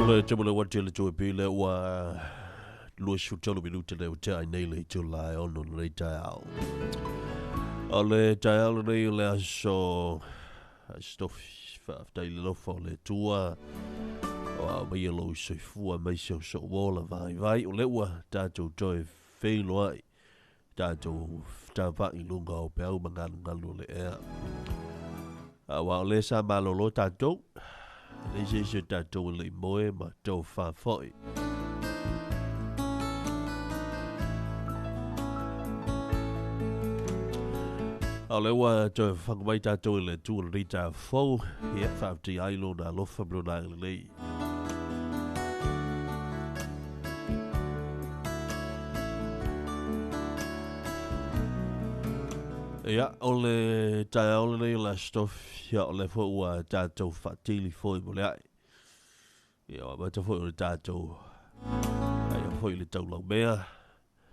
O le te mole wati le tui pile ua 23 minute le ua ai nei le te la e ono le taeao. O le taeao lenei o le aso stofi faafetai le lofa o le tua o au mai lou soifua mai se o soomola vaivai o le ua tatou toe feiloai tatou tapa'i luga o peau ma galugalu o le ea. Aua o le sa malolo tatou le se se tatou e le moe ma tau faafo'i. O le ua toe fafaga mai tatou i le tu o lenei taeao ia faafetai ai lona alofa ma lona agalelei. Ia, o le taeao lenei o le Aso Tofi, ia o lea foi ua tatou faatili foi mo le ai. Ia, ua amata foi o le tatou aia foi le taulaumea.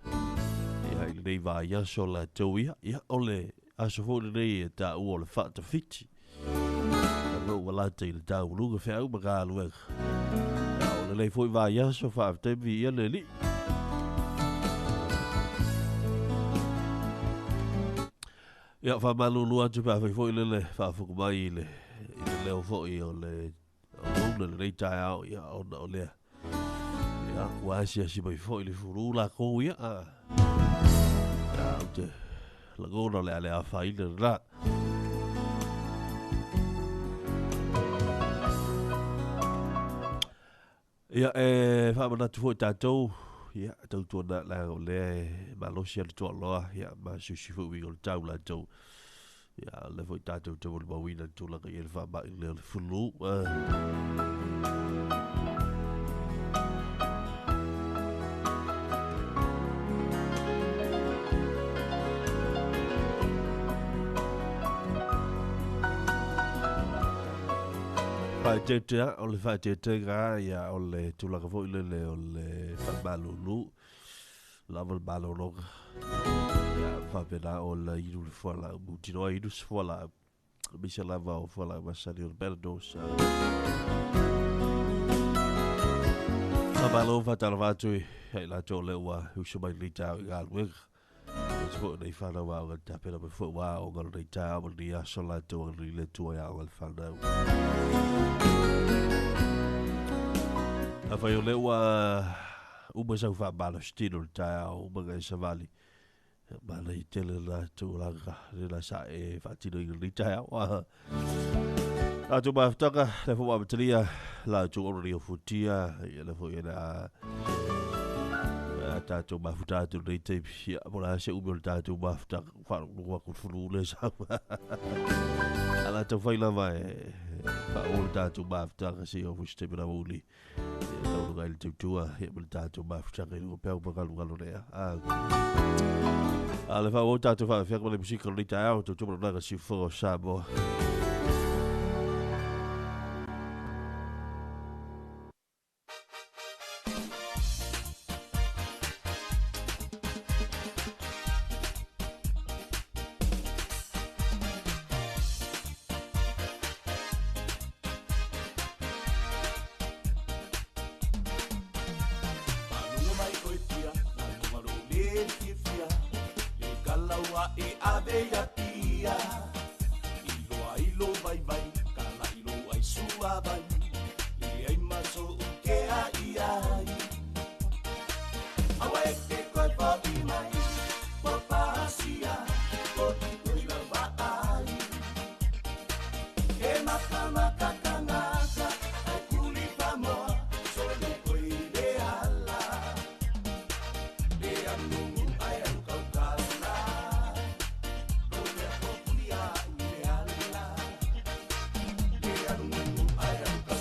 Ia, i lenei vaiaso latou ia, ia, o le aso foi lenei e taua o le faatafiti. Ia, ua lata i le tauluga feau ma galuega. Ia, o lenei foi vaiaso faafetai viia le Alii. Ia, faamalulu atu pe afai foi lele faafofoga mai i le leo foi o le auauna lenei taeao, ia, ona o lea. Ia, ua asiasi mai foi le fulu lakou ia. Ia, ou te lagona o le a le afaina lena. Ia, e faamanatu foi tatou, ia, tautuana leaga o lea e malosi le toaloa, ia, ma susi foi uiga o le tau latou. Ia, o lea foi tatou te molimauina le tulaga i le faama'i lea o le fulu. Faaeteete o le faaeteetega ia o le tulaga foi lele o le faamalulu lava le malologa. Ia, faapena o le inu le fualaau mutinoa inu se fualaau. Misa lava o fualaau masani o le Banados. Faamalo faatalofa atu i latou o lea ua usu mai lenei taeao i galuega. Aemaise foi o nei fanau aoga i le tapena mai foi ua aoga lenei taeao ma lenei aso latou agalelei le Atua i aoga le fanau. Afai o lea ua uma sau faamalositino le taeao uma na e savali, manaia tele la tulaga le sa e faatinoina lenei taeao. Tatou mafutaga, lea foi ua amatalia la outou ona nei ofutia, ia lea foi o le a tatou mafuta atu lenei taimi. Ia, po o le a se umi o le tatou mafutaga, faalogologo atu le fulu lea sau. A la taufai lava e faaoo le tatou mafutaga se i oo foi se taimi lava uli. Ia tauluga ai le tautua, ia ma le tatou mafutaga i luga peau ma galugalu lea. A le faaauau tatou faafiaga ma le musika o lenei taeao, tautua ma lona siufofoga o Samoa. Maluga mai koe tia, maluga lo le fiafia, le kalaua e ave ia tia. Iloa ilo vaivai, kala ilo ai suavai, le ai maso u ke a iai. Aua e ke koe fo'i mai, po pasia, po i lava ai. E makamaka kangaka, ai kuli pamoa, sole koe le ala. Le anugu ai au kaukala, lo mea po kuli au le ala. Le anugu ai au kaukala.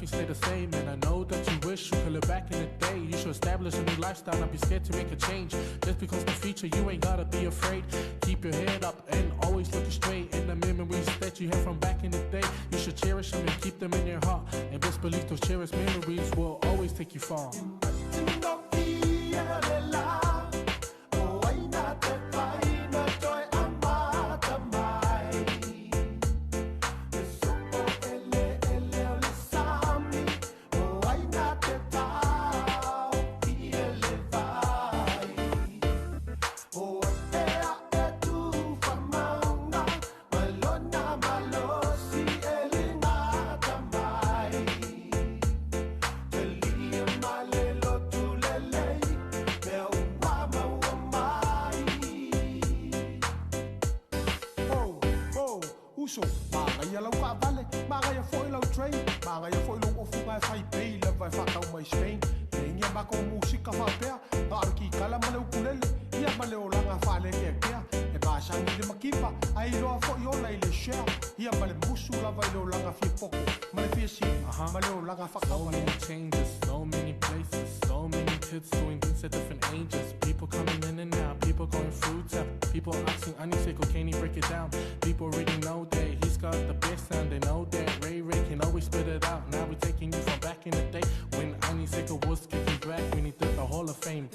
Stay the same, and I know that you wish you could look back in the day. You should establish a new lifestyle, not be scared to make a change. Just because the future, you ain't gotta be afraid. Keep your head up and always looking straight. In the memories that you have from back in the day, you should cherish them and keep them in your heart. And best believe those cherished memories will always take you far. So many changes, so many places, so many kids doing things at different ages. People coming in and out, people going through town, people asking Aniseko, can he break it down? People already know that he's got the best sound. They know that Ray Ray can always spit it out. Now we're taking you from back in the day when Aniseko was kicking back when he did the Hall of Fame.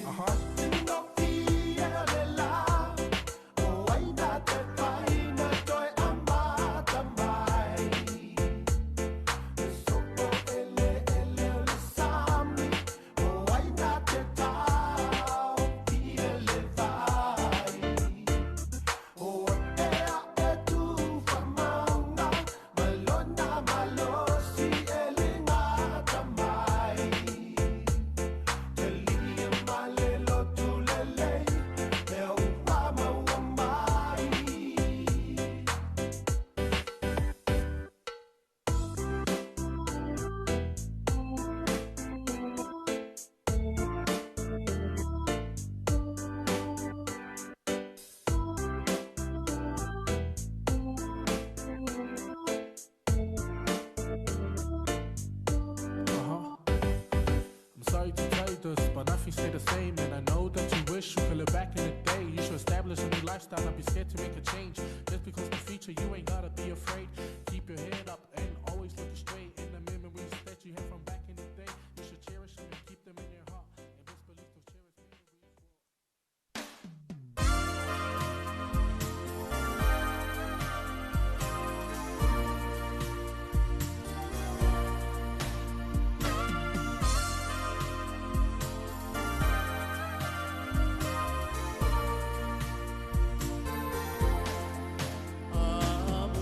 But nothing stay the same, and I know that you wish you could look back in the day. You should establish a new lifestyle, not be scared to make a change. Just because the future, you ain't gotta be afraid. Keep your head up and always looking straight. In the memories that you have from back in the day, you should cherish them and keep them in your heart. And best believe those cherished memories will. Ah,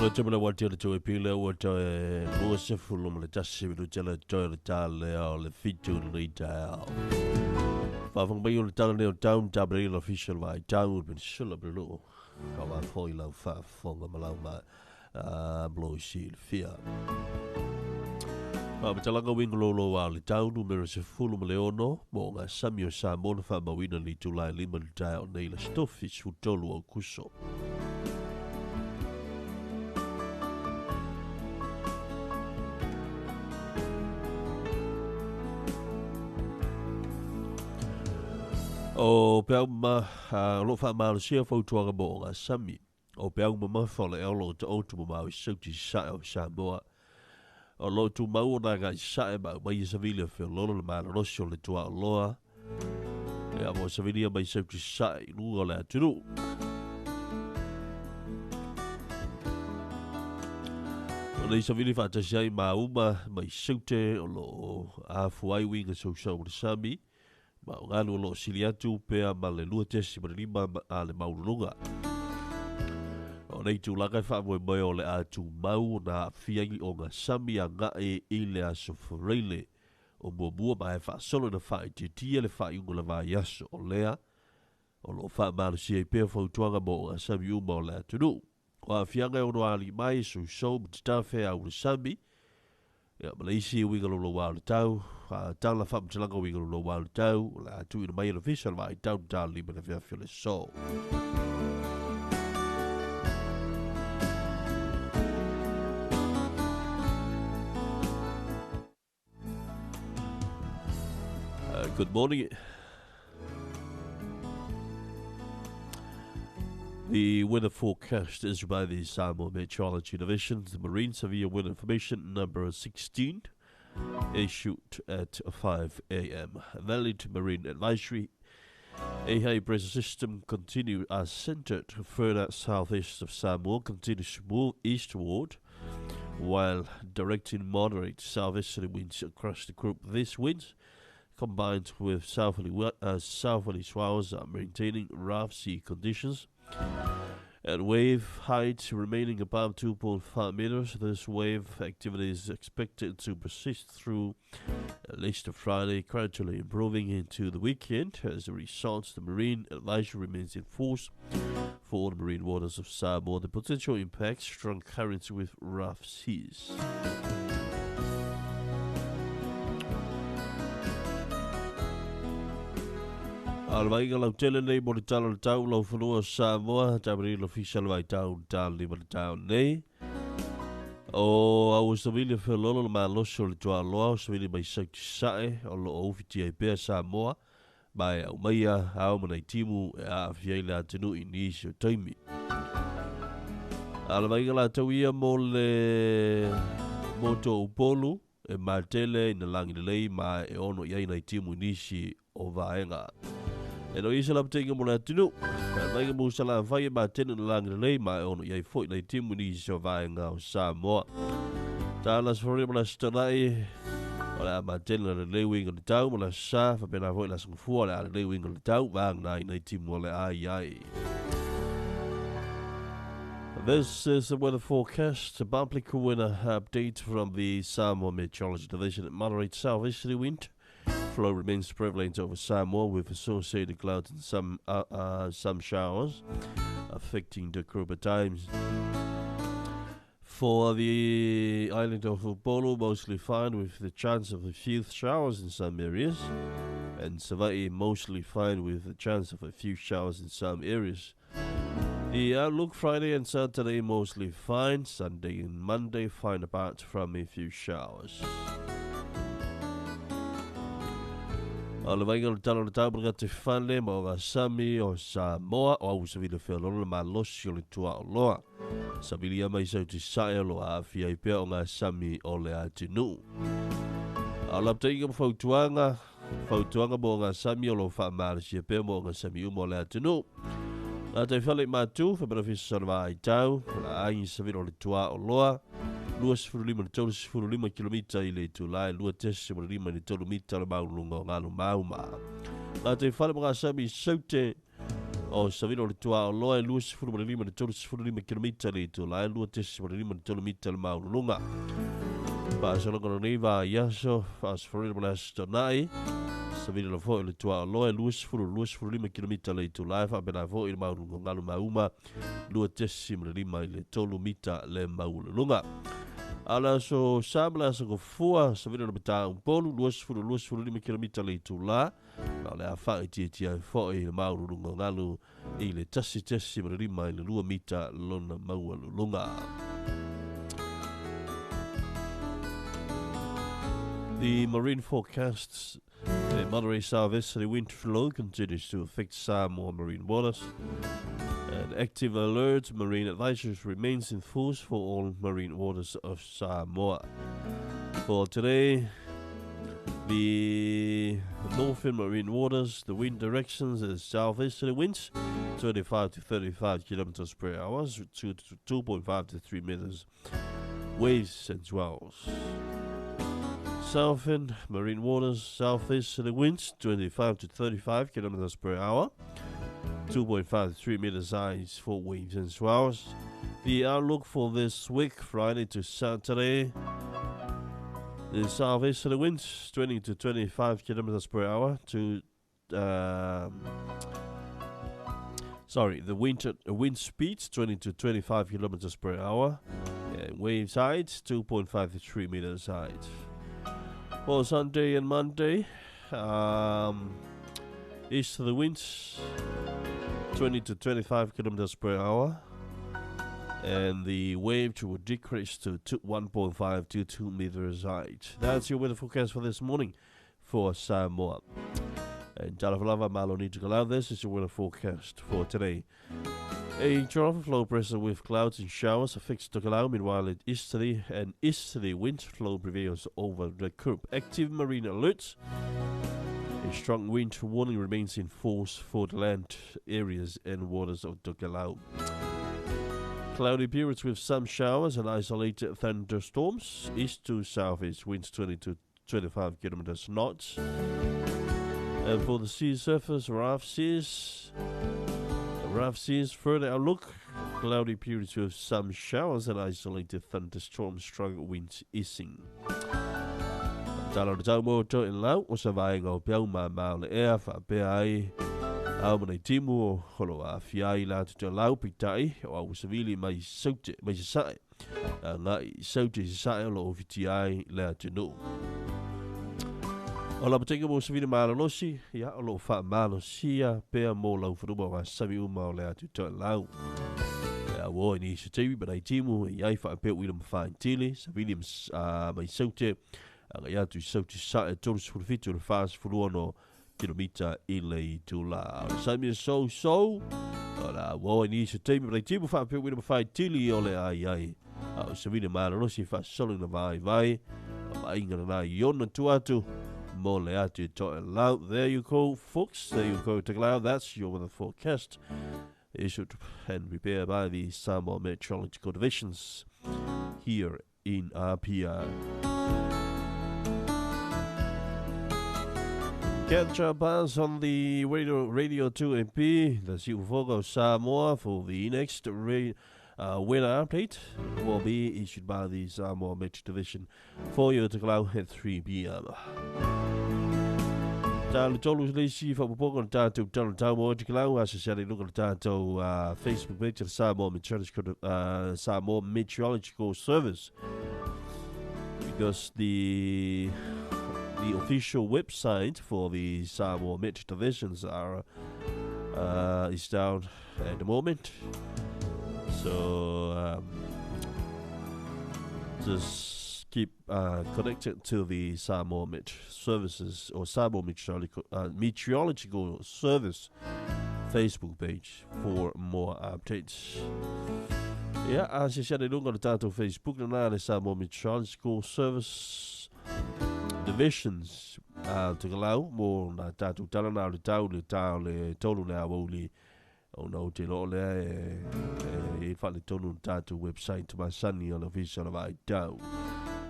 O le tēmana wa te tau e pila ua tau e 21 minuti le toi le tale o le 7 le taeao. Faafofoga mai o le tala nei o Town Tabarila Official vai tau peninsula Brulu. Ka wā foi lau faafofoga ma lau ma blow silafia. Faamatalaga uiga lolo a le tau numera 16 mo ngā sami o Samoa na faamauina le itulā e 5 le taeao nei le Aso Tofi 13 o Aokuso. O peau ma o lo faamalosia fautuaga mo ngā sami. O peau mamafa o le eo lo taoto mamao i sauti sae o Samoa. O lo tumau o nā ngai sae ma mai i savili o feololo le malolosi o le tua o loa. Ia mo savili mai sauti sae i luga o le atunuu. O nei savili faatasi ai ma uma mai saute o lo afu ai uiga sausau o le sami. Ma o galu o lo sili atu pea ma le 2.5 a le maululuga. O nei tulaga e faamoemoe o le a tumau na aafia i o ngā sami a ngae i le aso Fureile o muamua ma e faasolo na faaitiitia le faaiuga o le vaiaso o lea o lo o faamalosia ai pea fautuaga mo o ngā sami uma o le atunuu. O aafiaga e ono alii mai sousou ma tatafe au le sami ia ma le isi uiga loloa o le tau a tala faamatalaga uiga loloa o le tau o le a tuuina mai e le Ofisa o le Vaai Tau le 5 le afiafi o le aso. Good morning. The weather forecast is by the Samoa Meteorology Division. The Marine Severe Weather Information number 16 issued at 5 a.m. Valid marine advisory. A high pressure system continue are centered further southeast of Samoa, continues to move eastward while directing moderate southeasterly winds across the group. These winds, combined with southerly swells, are maintaining rough sea conditions. At wave height remaining above 2.5 meters, this wave activity is expected to persist through at least Friday, gradually improving into the weekend. As a result, the marine advisory remains in force for the marine waters of Samoa. The potential impacts strong currents with rough seas. A le vaiga lau tele nei mo le tala o le tau lau whanua o Samoa, tamari lo fisa le vai tau tala lima le tau nei. O au savili whelolo le malosi o le tualoa, o savili mai sauti sae, o lo o uwhiti ai pea Samoa, mai au maia, au manai timu, e aafia i le atunu i nisi o taimi. A le vaiga la tau ia mo le moto upolu, e matele i na langi lelei ma e ono i ai nai timu i nisi o vaenga. E no isa la pteinga mo le atunu, a le vaiga mo sala whai e matele na langi lelei ma e ono i ai foi nai timu i nisi o vaenga o Samoa. Tāna sfori mo la stanai, o le a matele na lelei winga le tau, mo la sa, whapena foi la sangfua le a lelei winga le tau, vang nai nai timu o le ai ai. This is the weather forecast. A bumpy weather update from the Samoa Meteorology Division at moderate southeasterly wind. Flow remains prevalent over Samoa with associated clouds and some showers affecting the group at times. For the island of Upolu, mostly fine with the chance of a few showers in some areas, and Savaii mostly fine with the chance of a few showers in some areas. The outlook Friday and Saturday mostly fine, Sunday and Monday fine apart from a few showers. O le vaiga o le tala o le tau te whale ma o ngā sami o Samoa o au savili whelolo le malosi o le tua o loa. Savili ama i sauti sae o loa aafia i pea o ngā sami o le atinu. A la pteinga mo fautuaga, fautuaga mo ngā sami o lo whaamalisia pea mo ngā sami uma o le atinu. Ngā te whale i mātu, whapena fisa o le vaai tau, la angi savili o le tua o loa, 25 le 35 kilomita i le itulai, 2.5 i le 3 mita le maulunga o ngālu mauma. Ngā te whale mo ngā sami saute O savili o le tuaoloa e 25 i le 35 kilomita le itula e 2.5 i le 3 mita le maualuluga. Faasologa o lenei vaiaso, Aso Faraile ma le Aso Toonai, savili lava foi o le tuaoloa e 20 i le 25 kilomita le itula e faapena foi le maualuluga o galu mauma 2.5 i le 3 mita le maualuluga. A o le aso Sa ma le aso Gafua, savili o le mataupu 20 i le 25 kilomita le itula, ma o le a faaitiitia ai foi le maualuluga o galu i le 1.5 i le 2 mita lona maualuluga. The marine forecasts the moderate southeasterly wind flow continues to affect Samoa marine waters. An active alert marine advisory remains in force for all marine waters of Samoa. For today, the northern marine waters, the wind directions is southeasterly winds, 25 to 35 kilometers per hour, 2 to 2.5 to 3 meters, waves and swells. Southern marine waters, southeasterly winds, 25 to 35 kilometers per hour, 2.5 to 3 meters highs for waves and swells. The outlook for this week, Friday to Saturday, the southeasterly winds, 20 to 25 kilometers per hour to, the wind speeds 20 to 25 kilometers per hour, and waves height 2.5 to 3 meters height. For Sunday and Monday, easterly winds 20 to 25 kilometers per hour, and the wave will decrease to 1.5 to 2 meters height. That's your weather forecast for this morning for Samoa. And Talofa malo ni Tokelau, this is your weather forecast for today. A trough of low pressure with clouds and showers affects Tokelau. Meanwhile, an easterly and easterly wind flow prevails over the group. Active marine alerts. A strong wind warning remains in force for the land areas and waters of Tokelau. Cloudy periods with some showers and isolated thunderstorms. East to southeast winds 20 to 25 kilometers knots. And for the sea surface, rough seas. Rough seas, further outlook, cloudy periods with some showers and isolated thunderstorms, strong winds easing. Tala o tau mo to in lau, o sa vaenga o piau ma mao le ea, wha pea ai, au manai timu o holo a fiai la tu te lau pitai, o au savili mai saute, mai sasae, a ngai saute sasae o lo o fiti ai le atunu. O la patenga mo savili malolosi, ia o lo wha malosia, pea mo lau whanuma o ngā sami uma o le atu te lau. Ia wo ni se tewi manai timu, i ai wha pea uila mwhaintili, savili mai saute, anga ia tu saute sae 37 o le 46 kilomita i le itula. O le sami so so, o la wo ni se tewi manai timu wha pea uila mwhaintili o le ai ai. O savili malolosi wha solo na vai vai, o mainga na iona tuatu. Mole atu to lau. There you go, folks. There you go, Tokelau. That's your weather forecast, issued and prepared by the Samoa Meteorological Divisions here in Apia. Catch up us on the Radio 2MP, the Siufogo Samoa, for the next weather update will be issued by the Samoa Metro Division for you Tokelau at 3 p.m. Talo tolu le si fa popo tātou talo tau mo Tokelau a se le luka tātou Facebook page the Samoa Meteorological Samoa Meteorological Service, because the official website for the Samoa Metro Divisions are is down at the moment. So just keep connected to the Samoa Met Services or Samoa Meteorological Service Facebook page for more updates. Yeah, as I said, I look at the Facebook na the Samoa Meteorological Service Divisions. Tokelau mo na tātou tala na le tau le tau le tolu le awauli. O no te lo le e whale tonu tātou website masani o le ofisa o le vai tau.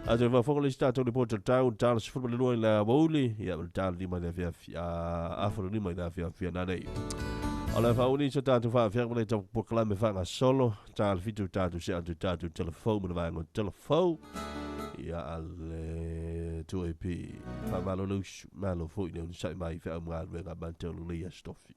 A te whafonga le tātou le pōta tau, tāla se furu le le awauli, ia le tāla lima le fia, afro lima le fia fia nanei. O le whauni so tātou whaafia mo le tau pokalame whanga solo. Tā le fitu tātou se atu tātou telefou mo le vaenga telefou. Ia a le 2AP. Whamalo lusu, malo fo i ne sai mai wha mga wenga mantelu lia stofi.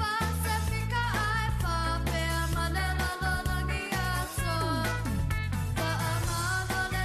Pasifika ai fa pea manela lolagi ato. Wa amalo le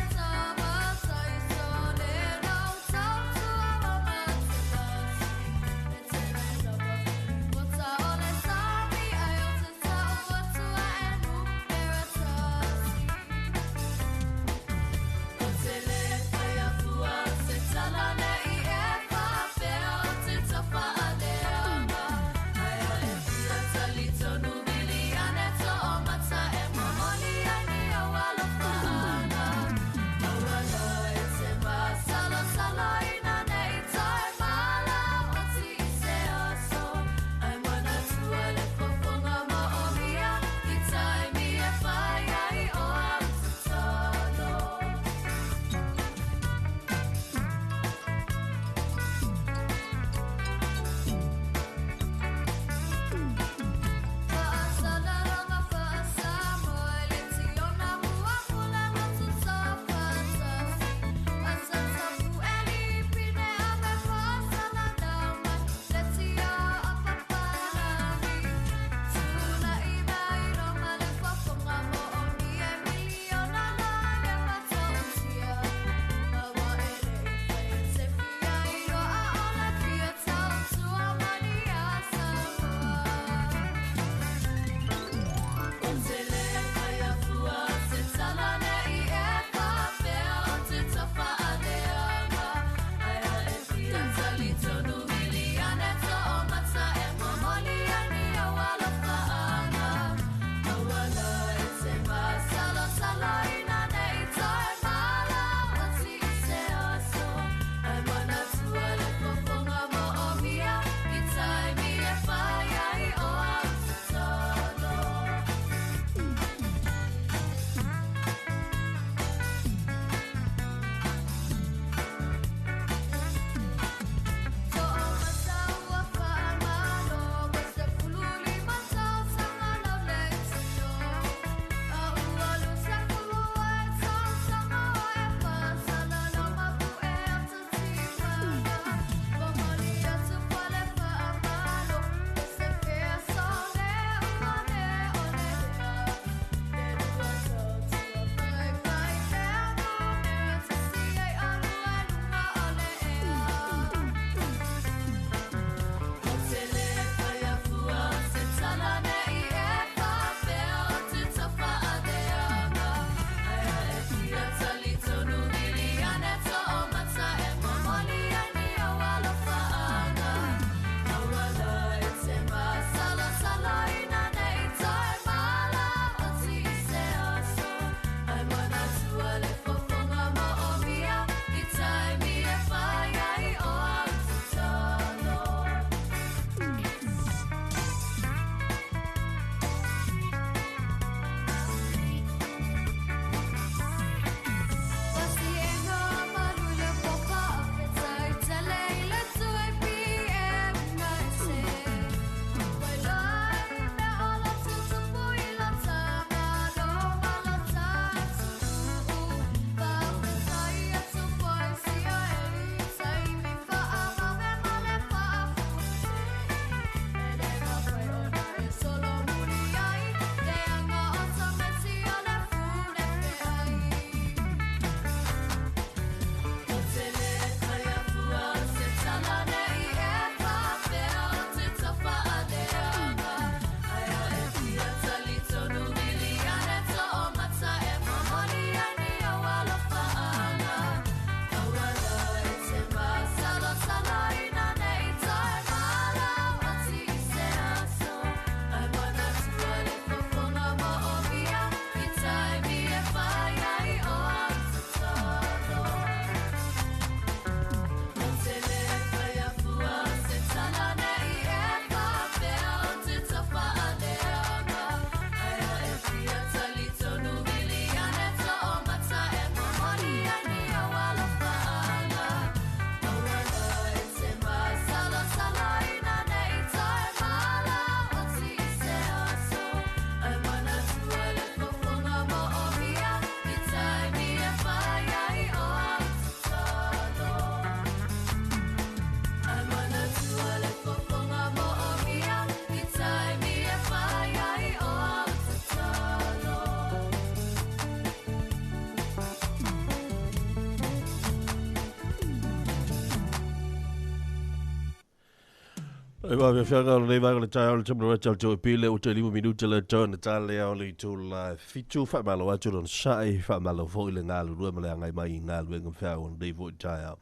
E va fianga o le vaega le taeao le tamu le tau tau pile o te 5 minute le tau na tale o le tu la fitu fa malo atu lon sai fa malo fo ile ngalu lua ma le angai mai ngalu e ngawhea o le fo taeao.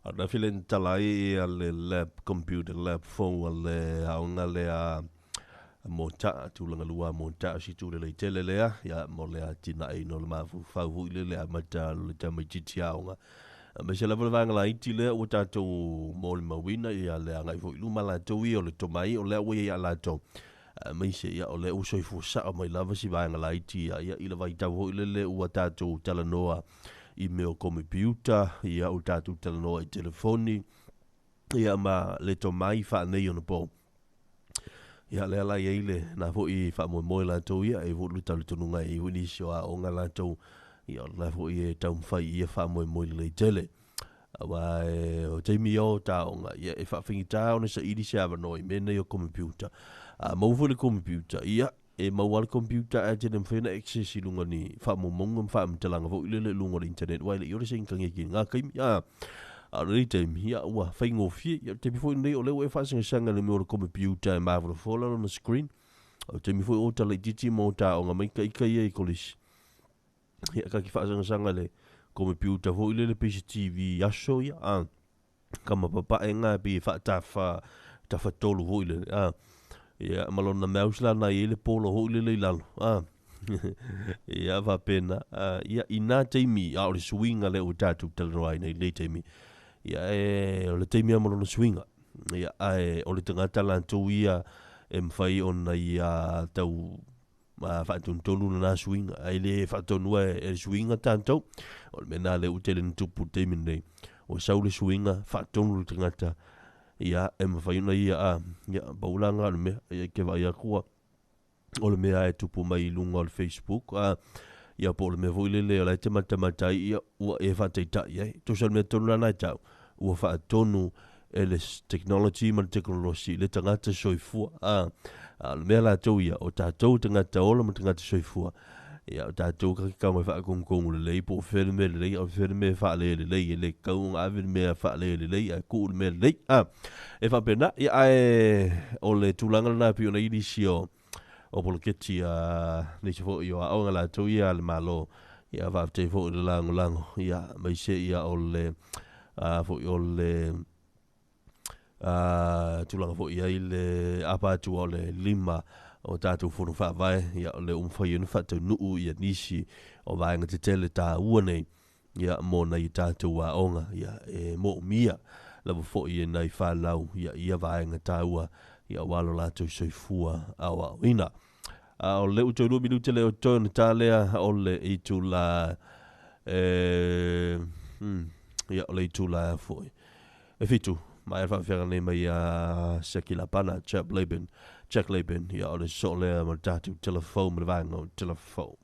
A na file talai a le lab computer lab phone a le aonga le a mo ta tulaga lua mo ta si tu le tele lea ia mo le tina e no le mafu fau fu ile le amata le tamaitiiti aoga. Ma se lava le vaega laiti lea ua tatou molimauina ia le agai foi i luma latou ia o le tomai o lea ua ia iā latou. Aemaise ia o lea ua soifua sao mai lava si vaega laiti ia ia i le vaitau foi lele ua tatou talanoa i mea o komepiuta ia ua tatou talanoa i telefoni ia ma le tomai faaneionapo. Ia lea la i ai le na foi faamoemoe latou ia e foi le talitonuga e i foi nisi o aoga latou ia o lena foi e taumafai ia faamoemoe lelei tele. Aua e o taimi o taoga ia e faafaigata ona saili se avanoa i mea nei o computer. A maua foi le computer ia e maua le computer ae tele mafai ona access i luga ni faamaumauga ma faamatalaga foi lele i luga o le internet aua e le i ola se initangia i lena taimi. A o lenei taimi ia ua faigofie ia o le taimi foi lenei o lea ua e faasagasaga i le mea o le computer e mafolafola lona screen. O le taimi foi o talaitiiti ma o taoga mai ita ia i kolisi. Ia ka ki faasagasanga le computer foi lele pei se TV aso ia a kama papae ngā pei e faatafa tafatolu foi lele a ia ma lona mouse la na i ai le polo foi lele i lalo a ia faapena a ia i nā taimi a o le suiga lea ua tatou talanoa ai nei i lenei taimi ia e o le taimi lava ma lona suiga ia ae o le tagata latou ia e mafai ona ia tau ma faatonutonu lena suiga ae le faatonua e le suiga tatou. O le mea lena lea ua tele ina tupu i le taimi lenei, ua sau le suiga faatonu le tagata ia e mafai ona ia a ia pau la lena o le mea ia e te vaai atu ua o le mea e tupu mai i luga o le Facebook a ia po o le mea foi lele o la e te matamata ai ia ua e faataitai ai. Tusa o le mea tonu la lena e tau ua faatonu e le technology ma le tekonolosi le tagata soifua a a o le mea latou ia o tatou tagata ola ma tagata soifua ia o tatou ka ke mai faatogatogo lelei po o fea le mea lelei a o fea le mea faale lelei e le tatau ona ave le mea faale lelei ae tuu le mea lelei a e faapena ia ae o le tulaga lena e pei ona i ai nisi o o poloketi a nisi foi o aoga latou ia a le Malo ia faafetai foi i le lagolago ia aemaise ia o le a foi o le a tulaga foi i ai le apa atu o le lima o tatou fono faavae ia o lea ua mafai ona faataunuu ia nisi o vaega tetele taua nei ia mo nai tatou aoga ia e moomia lava foi e nai fanau ia ia vaega taua ia aua lo latou soifua aoaoina. A o le ua toe 2 minute lea o totoe ona ta lea o le itula e ia o le itula foi e 7 mai le faafeaga nei mai ia Seki Lapana, Jack Laban, Jack Laban, ia o le soo lea ma le tatou telefou ma le vaega o telefou.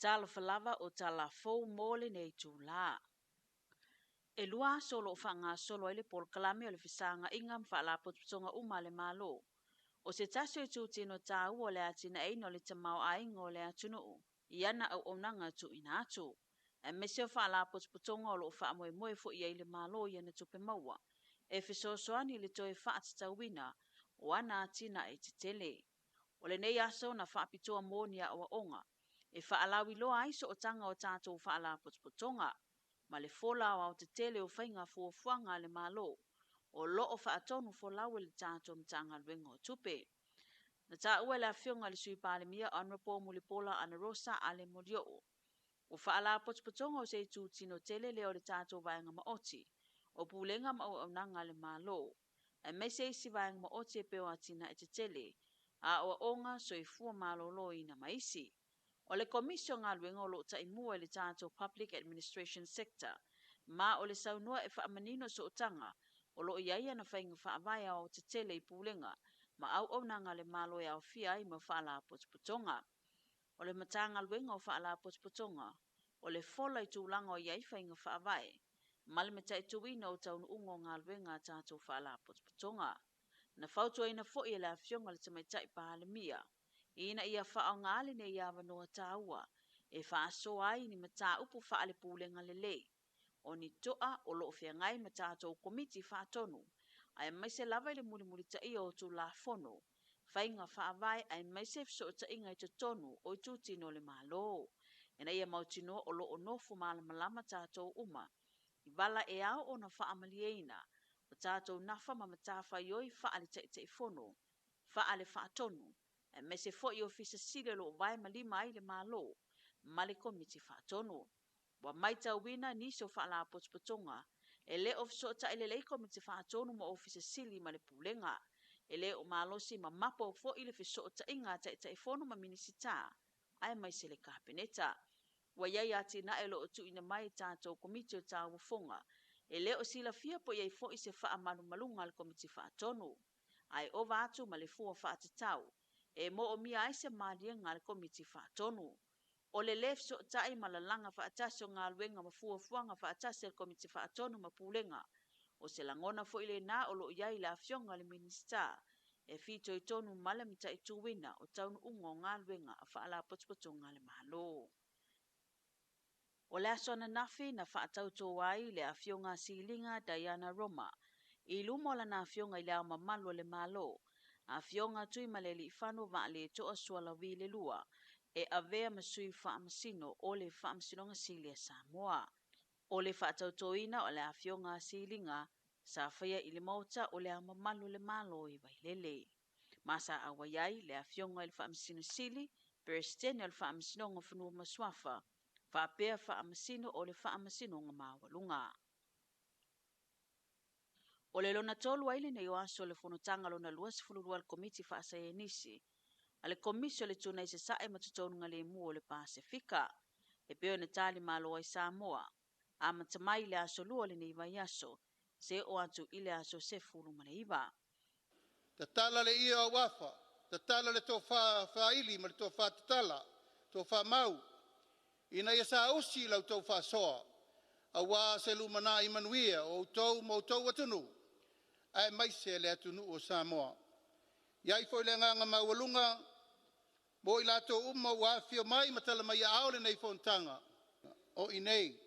Talofa lava o tala fou mo lenei itulā. E 2 aso o loo faagasolo ai le polokalame o le fesaga'iga ma faalapotopotoga uma a le Malo. O se tasi o itutino tāua o le atinaeina o le tamaoaiga o le atunuu i ana auaunaga tuuina atu, aemaise o faalapotopotoga o loo faamoemoe foi i ai le Malo i ana tupe maua e fesoasoani i le toe faatatauina o ana atinae tetele. O lenei aso na faapitoa mo ni aoaoga e faalauiloa ai sootaga o tatou faalapotopotoga ma le fola aoaotetele o faiga fuafuaga a le Malo o loo faatonu folau e le tatou Matagaluega o Tupe. Na taua e le afioga i le Sui Palemia Honourable Mulipola Anarosa Ale Molioo, o faalapotopotoga o se itutino tele lea o le tatou vaega maoti o pulega ma auaunaga a le Malo, aemaise isi vaega maoti e pei o atinae tetele, aoaoga, soifua maloloina ma isi. O le Komisi o Galuega o loo taimua i le tatou Public Administration Sector, ma o le saunoa e faamanino sootaga o loo i ai ana faiga faavae aoaotetele i pulega ma auaunaga a le Malo e aofia ai ma faalapotopotoga. O le Matagaluega o Faalapotopotoga o le fola i tulaga o i ai faiga faavae ma le mataituina o taunuuga o galuega a tatou faalapotopotoga. Na fautuaina foi e le afioga i le Tamaitai Palemia ina ia faaaoga lenei avanoa taua e faasoa ai ni mataupu faalepulega lelei o ni to'a o loo feagai ma tatou komiti faatonu, aemaise lava i le mulimulitaia o Tulafono, faiga faavae aemaise fesootaiga i totonu o itutino o le Malo, ina ia mautinoa o loo nofo malamalama tatou uma i vala e ao ona faamalieina o tatou nafa ma matafaioi faale-Taitaifono, faale-faatonu, aemaise foi ofisa sili o loo vae ma lima ai le Malo ma le Komiti Faatonu. Ua matauina nisi o faalapotopotoga e le o fesootai lelei Komiti Faatonu ma Ofisa Sili ma le Pulega. E le o malosi ma mapo foi le fesootaiga a Taitaifono ma Minisita aemaise le Kapeneta. Ua iai atinae o loo tuuina mai i tatou Komiti o Tauofoga e le o silafia po i ai foi se faamalumaluga a le Komiti Faatonu, ae ova atu ma le fua faatatau e moomia ai se maliega a le Komiti Faatonu. O le lē fesootai ma lalaga faatasi o galuega ma fuafuaga faatasi a le Komiti Faatonu ma Pulega o se lagona foi lena o loo i ai le afioga i le Minisita e fitoitonu ma le mataituina o taunuuga o galuega a faalapotopotoga a le Malo. O le aso ananafi na faatautō ai le afioga Siliga Diana Roma i luma o lana afioga i le Ao Mamalu o le Malo, afioga Tuimalealiifano Vaaletoa Sualauvi le II, e avea ma sui faamasino o le Faamasinoga Sili a Samoa. O le faatautoina o le afioga Siliga sa faia i le Maota o le Ao Mamalu o le Malo i Vailele. Ma sa auai ai le afioga i le Faamasino Sili, Peresetene o le Faamasinoga o Fanua ma Suafa, faapea faamasino o le Faamasinoga Maualuga. O le lona 3 ai lenei o aso o le fonotaga lona 22 a le Komiti Faasaienisi a le Komisi o le Tuna i Sasae ma Totonuga Lemu o le Pasefika, e pei ona talimalo ai Samoa, amata mai le aso 2 o lenei vaiaso, se o atu i le aso 19. Tatala le ia o afa, tatala le tofa faili ma le tofa tatala, tofa mau, ina ia sausi lau tau faasoa, auā se lumanai manuia o outou ma outou atunuu, aemaise le atunuu o Samoa. I ai foi le agaga maualuga mo i latou uma ua afifio mai ma tala mai aao lenei fonotaga, o i nei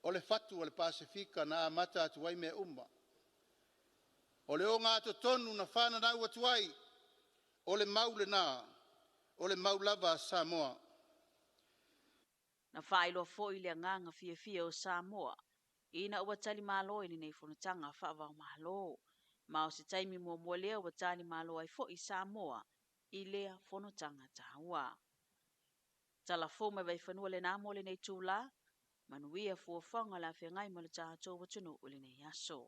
o le fatu o le Pasefika na amata atu ai mea uma. O le ogatotonu na fananau atu ai, o le mau lena, o le mau lava a Samoa. Na faailoa foi le agaga fiafia o Samoa ina ua talimalo i lenei fonotaga faava-o-Malo. Ma o se taimi muamua lea ua talimalo ai foi Samoa i lea fonotaga taua. Tala fou mai Vaifanua lena mo lenei itulā, manuia fuafuaga o le afeagai ma le tatou atunuu i lenei aso.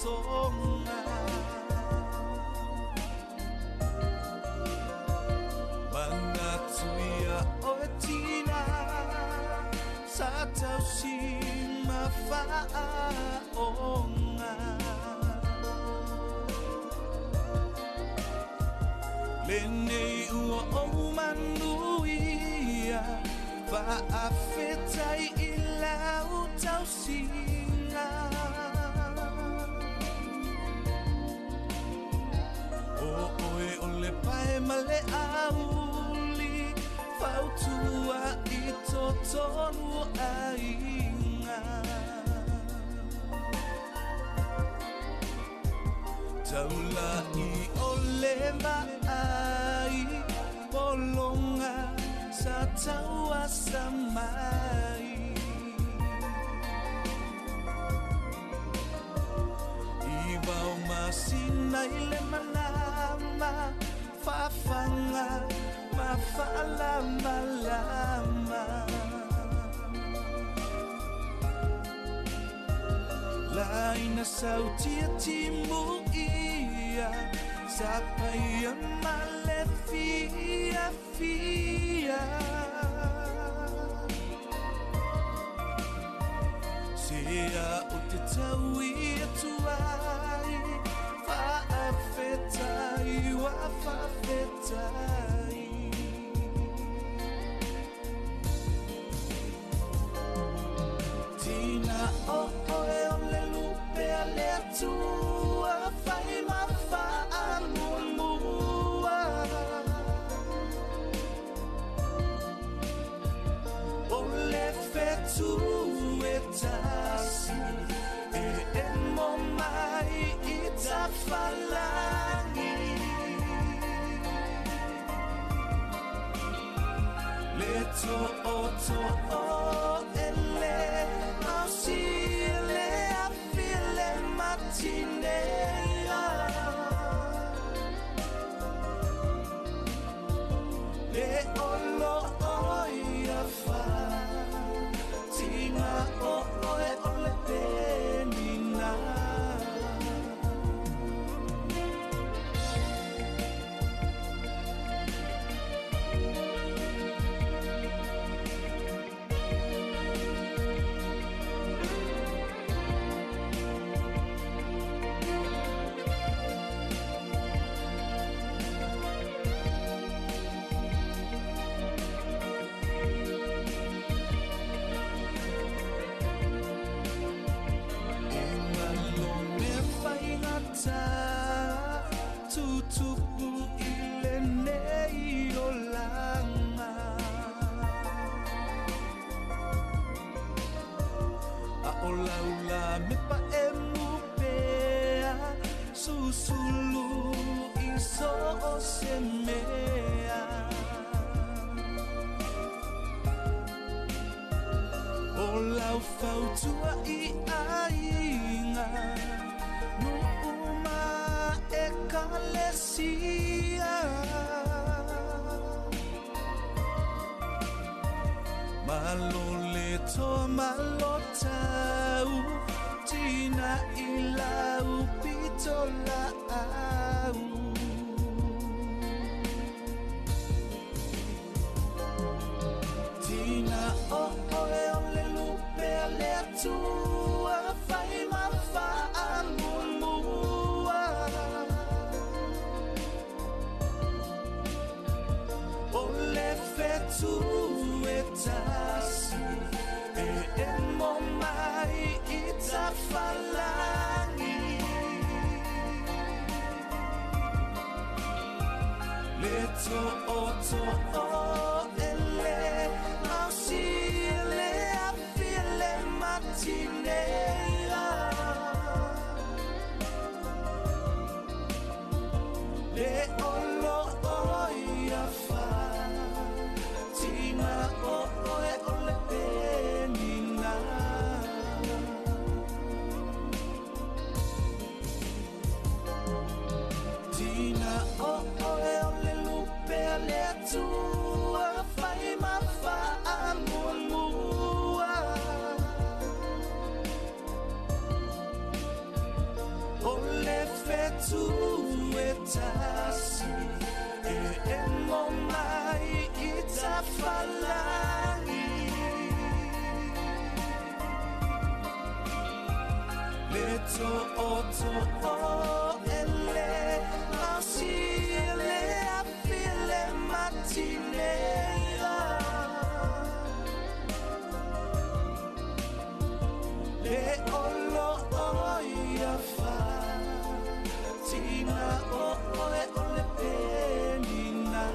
totoga. Manatu ia oe tina sa tausi ma faaoga. Lenei ua ou manuia faafetai i lau tausiga. O oe o le pae ma le auli fautua i totonu o aiga. Taulai o le maai polonga sa tauasa mai. I vao masina i le malama fafanga ma faalamalama. Laina sautia timu ia sa paia ma le fia fia. Sea o te tau i atu ai faafetai ua faafetai. Tina o oe o le lupe a le Atua fai ma faamuamua. O le fetu e tasi e emo mai i tafalagi. Le to'oto'o e le ausi le afi le matinea. Le olo o ia fa tina o oe o le penina. Tutupu i lenei olaga. A o laula me pa e mupea susulu i so o se mea. O lau fautua i aiga nu'u ma ekalesia. Malo le toa malo tau tina i lau pito la'au. Tina o oe o le lupe a le Atua fai ma faamuamua. O le fetu e tasi e emo mai i tafalagi. Le to'oto'o e le ausi le afi le matinea. Le olo o ia fa tina o oe o le penina. Tina o oe o le lupe a le Atua fai ma faamuamua. atu e tasi e emo mai i tafalagi. Le to o to o ele au si le afi le matinela. Le olo o ia fa tina o oe o le penina.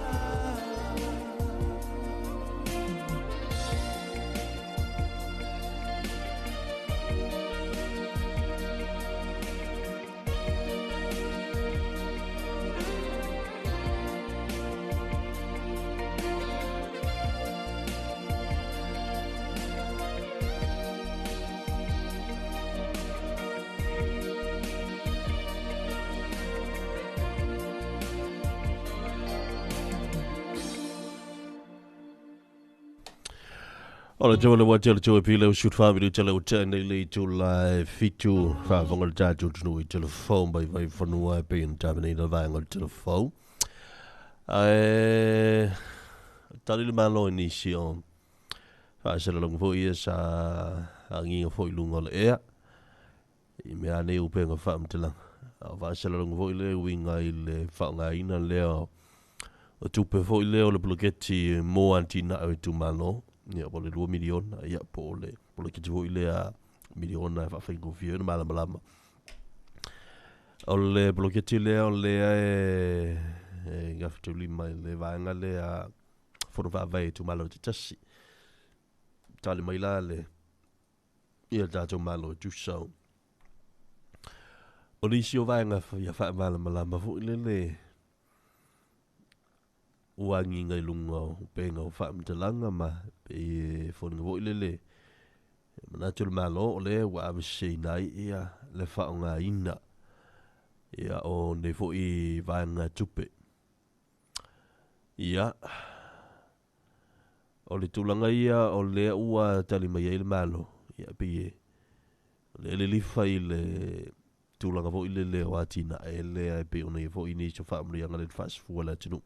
O le tau le wā tele tau e pile o shoot whamiri tele o tēnei le tū lai fitu whafonga le tātou tunu i telefone bai vai whanua e pe in tāmene ina vaenga o telefone. Ae tali le malo i nisi o whaasalalonga fo ia sa anginga fo i lunga o le ea i mea nei upenga whaamtelanga. A whaasalalonga fo i le uinga i le whaongaina lea o tupe fo i lea o le poloketi mō antina au i tūmalo. Ia, po le 2 miliona, ia, po le poloketi fo i lea miliona e whaawhaingofia na malamalama. O le poloketi lea o lea e ngawhitauli mai le vaenga lea fono whaawai e tūmalo te tasi. Tali mai la le ia tātou malo e tūsau. O nisi o vaenga ia whaamalamalama fo i le le uangi ngai lunga o penga o whaamtalanga ma pe e whoninga fo i le le manatu le malo o le ua awese nai ia le whaonga ina ia o ne fo i vaenga tupe. Ia o le tūlanga ia o le ua tali mai ai le malo ia pe e le le lifa i le tūlanga fo i le le o atina e le ai pe o nei fo i ni so whaamurianga le whaasfua le atunu.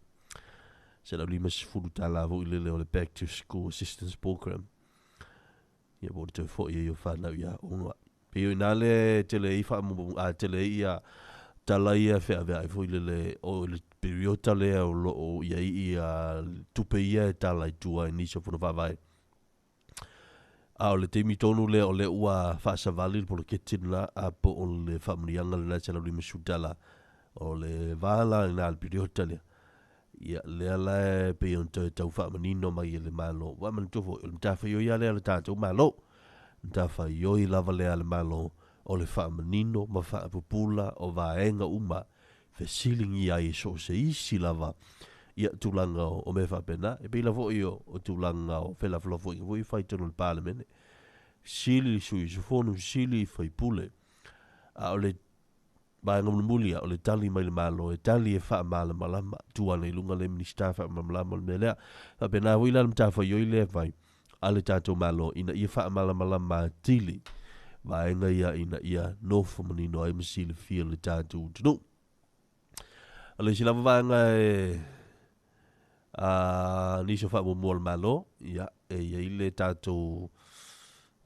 Se lau lima sefulu tala fo i le le o le Back to School Assistance Program. Ia po o le toe fo i o whanau ia onga. Pe o ina le tele i whaamu, a tele i ia tala ia whea whea i fo i le le o le periota lea o lo o ia i ia tupe ia e tala i tua i nisi o fono whawai. A o le teimi tonu lea o le ua whaasavali le poloketi la a po o le whaamunianga le la se lau lima sefulu tala o le wāla i nā le periota lea. Ia lea la e pe on te tau whaamanino mai e le malo. Wa manu tofo, o le mtawha ioi a lea le tātou malo. Mtawha ioi lava lea le malo o le whaamanino ma whaapupula o vaenga uma fesilingi ai so se isi lava. Ia tūlanga o me whaapena. E pei lavo i o tūlanga o whelafalafo i voi whai tonu le parlemene. Sili sui sufonu, sili whaipule. A o le vaenga mulimulia o le tali mai le malo, e tali e whaamalamalama, tuana i lunga le minista whaamalamalama o le mea lea. Whapena hui la le mtawha ioi lea vai, a le tātou malo, ina ia whaamalamalama tili, vaenga ia ina ia nofo manino ai masili fia le tātou tunu. O le silava vaenga e a niso whaamumua le malo, ia, e ia i le tātou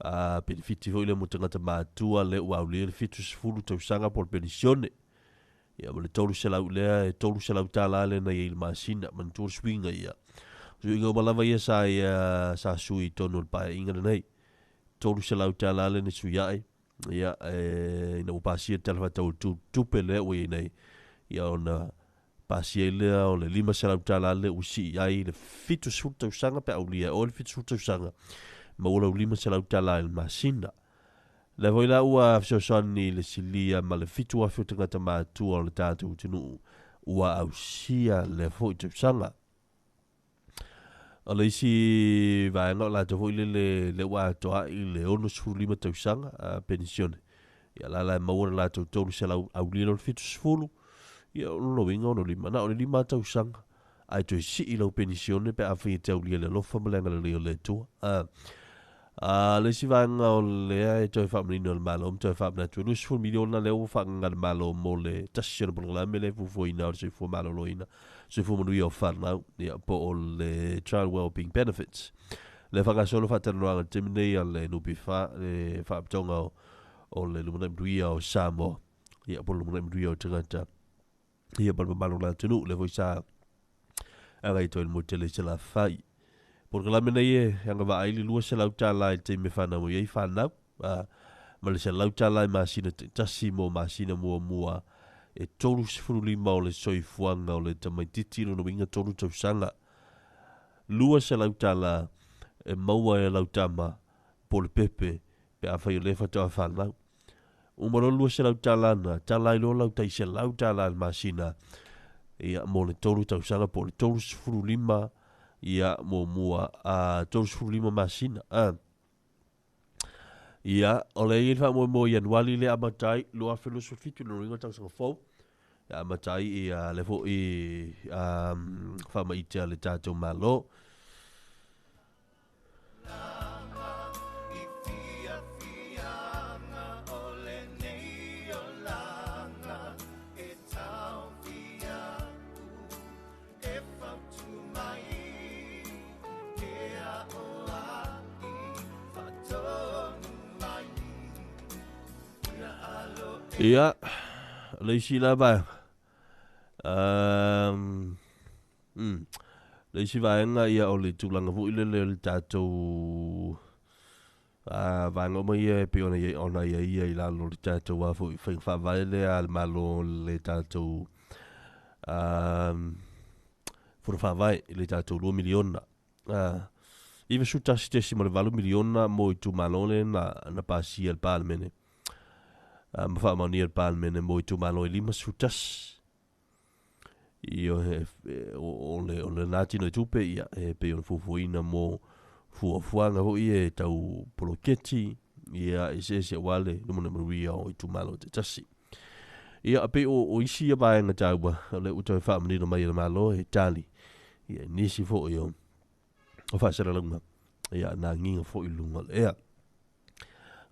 a benefiti foi le mo tangata mātua le ua aulia le 70 tausaga po le penisione. Ia ma le 300 lea, e 300 tāla le na ia i le masina, ma ni suinga ia. Suinga o malava ia sa ia sa sui tonu le pae inga nei. 300 tāla le na sui ai. Ia e ina ua pasia tala whatau tupe le ua ia nei. Ia ona pasia lea o le 500 tāla le ua si ai le 70 tausaga pe aulia o le 70 tausaga. Ma ua lau 500 tāla i le masina. Le voi la ua fesoasoani le silia ma le 7,000 o tangata mātua o le tātou atunuu ua ausia le foi tausaga. O le isi vaenga o latou foi le le ua atoa i le 65 tausaga a penisione. Ia la la e maua le latou 300 aulia le 70, ia o lona uiga ono lima, na o le 5 tausaga. Ai toe sii lau penisione pe a whai te aulia le alofa ma le agalelei o le Atua. Le isi vaega o lea e toe faamanino e le Malo ma toe faamanatu e 20 miliona lea ua faagaga le Malo mo le tasi o le polokalame lea e fuafuaina o le soifua maloloina, soifua manuia o fanau, ia po o le Child Wellbeing Benefits. Lea faagasolo faatalanoaga i le taimi nei a le NPF, le Faalapotopotoga o le Lumanai Manuia o Samoa, ia po o le Lumanai Manuia o Tagata, ia ma le mamalu o le atunuu, lea foi sa agai atu ai le motu tele i Salafai. Polokalame nei e agavaa ai le $200 i le taimi e fanau mai ai fanau, ma le $100 i masina taitasi mo masina muamua e 35 o le soifuaga o le tamaitiiti, lona uiga 3 tausaga. $200 e maua e lau tama po o le pepe pe afai o lea faatoa fanau. Uma loa le $200 na, tala ai loa lau tai $100 i le masina ia mo le 3 tausaga po o le 35 ia muamua a 35 masina. Ia, o le i ai le faamoemoe i Ianuali lea amata ai 2027 lona uiga o le tausaga fou. E amata ai ia le foi faamaite a le tatou Malo. Ia, le isi la vaega. Le isi vaega ia o le tulaga foi lele o le tatou vaega uma ia e pei ona i ona ia ia i lalo o le tatou a foi faiga faavae lea a le Malo le tatou fono faavae i le tatou 2 miliona. 91.8 miliona mo itumalo lea na pasia e le Palemene. Ma faamaonia e le Palemene mo itumalo e 51. Ia, o lena tino i tupe, ia, e pei ona fuafuaina mo fuafuaga foi e tau poloketi, ia, eseese aua le lumanai manuia o itumalo taitasi. Ia, pei o isi ia vaega taua, o lea ua toe faamanino mai e le Malo e tali, ia, nisi foi o faasalalauga, ia, na agiga foi i luga o le ea.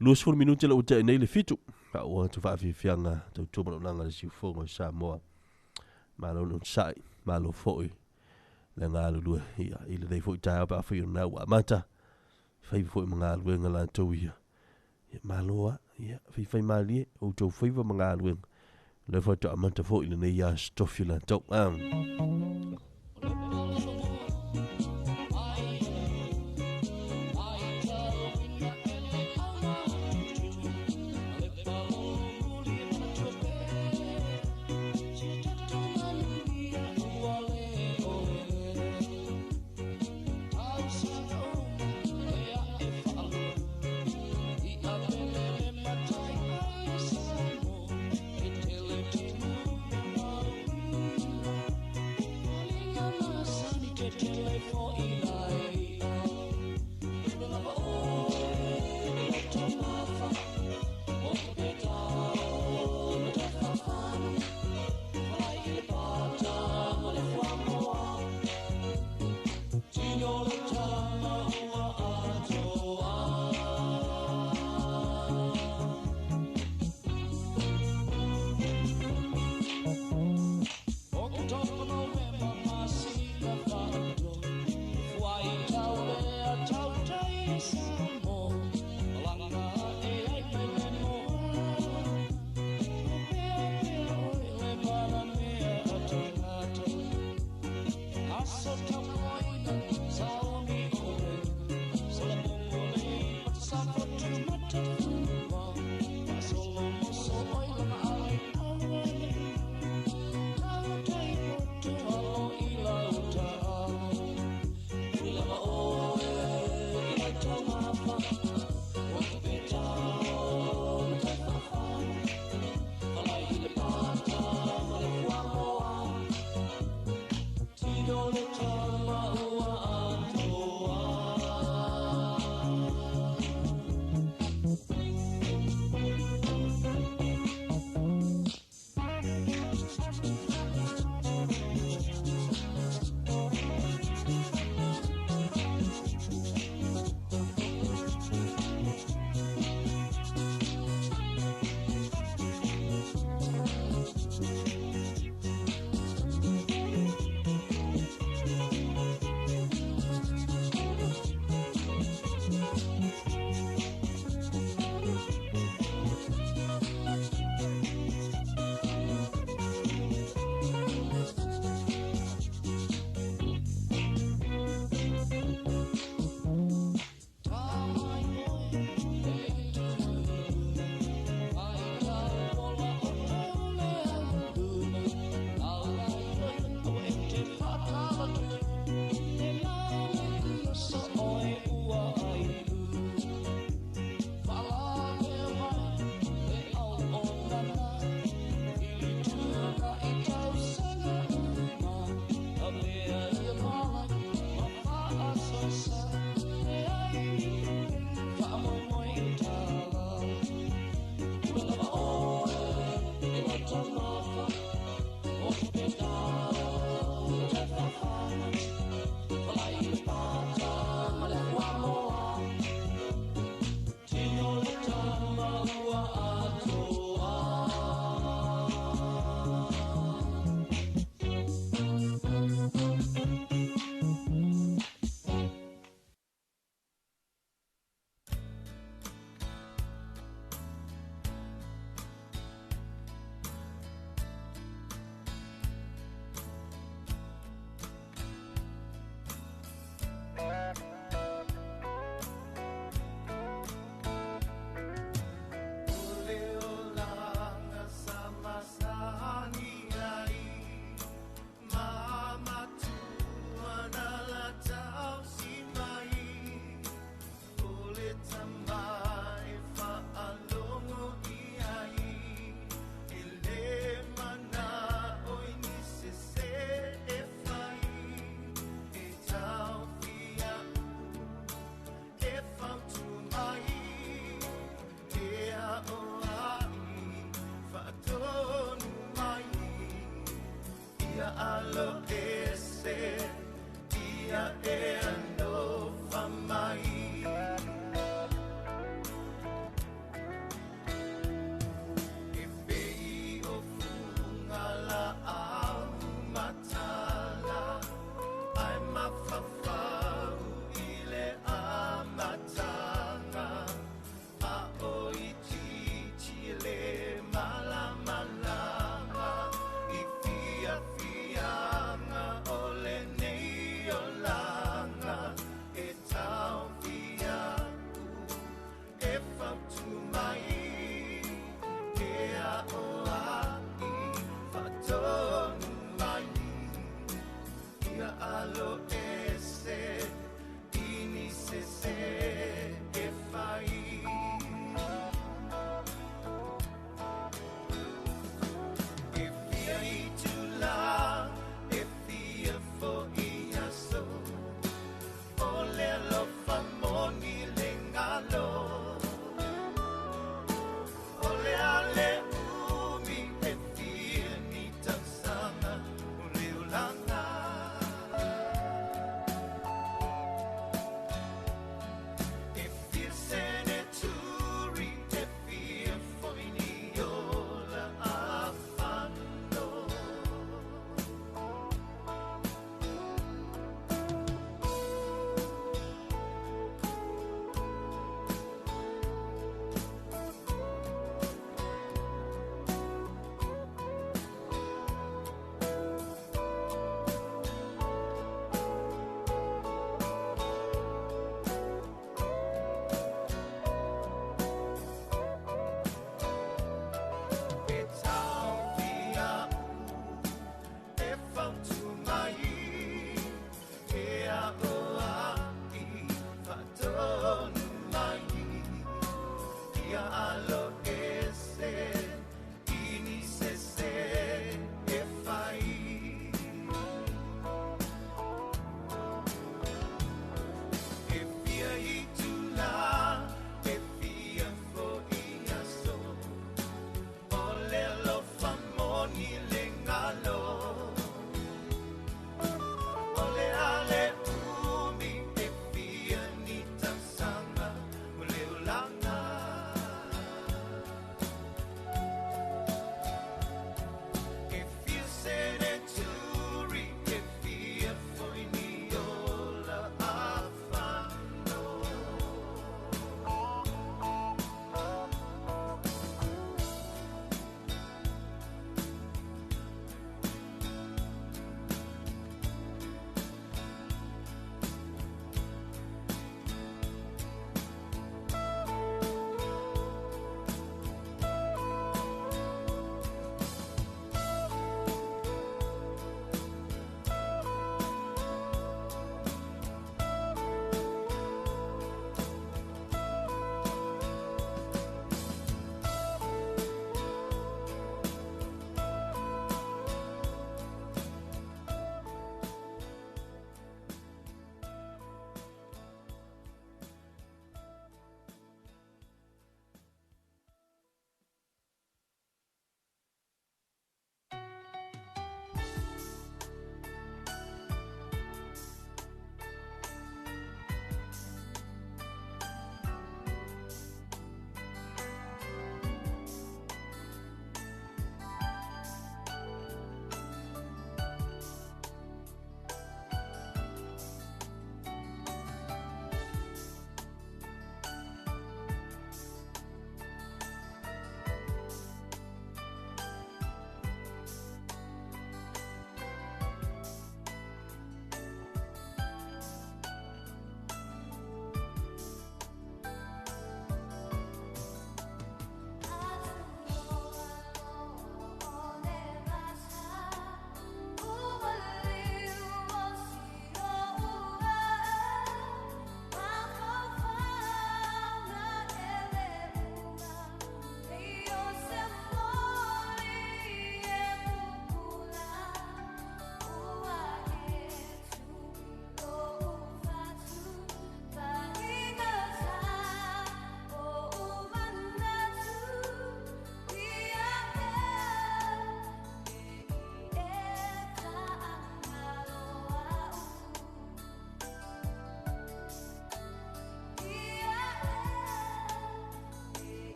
20 minute la ua tea nei le 7, a ua atu faafiafiaga tautua manaonaga le siufogo i Samoa. Malo le onosai, malo foi le galulue, ia, i lenei foi taeao pe afai o lena ua amata, fai foi ma galuega latou ia. Ia, malo a, ia, faifai malie, outou faiva ma galuega, lea faatoa amata foi lenei aso tofi latou. Malama lama, i fia fia nga.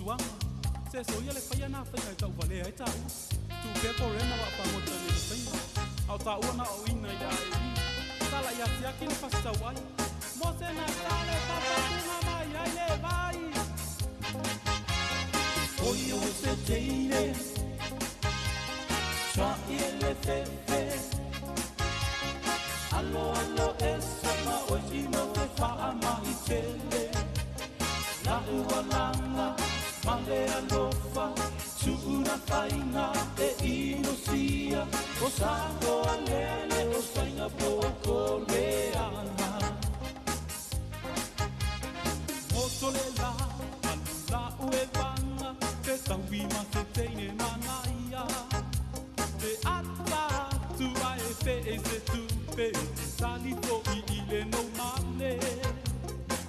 fautuaga se soia le faia na faiga e tauvalea ai taua tuupea korena vaapagota nei le faiga ao taua na oina i le aeina sala ia siaki le fasitau ai mo se na tale papatuga mai ai le vai Oi o se teine Twa i le fefe Alo alo ese ma oi i mo te whaa mai tele La ualanga ma le alofa Tuuna whainga e inosia O sako alele o sainga po o koleana Moto le la alu la ue vanga Te taui ma se teine manaia Te ata atu ae fe e se tupe Tali fo i i le no male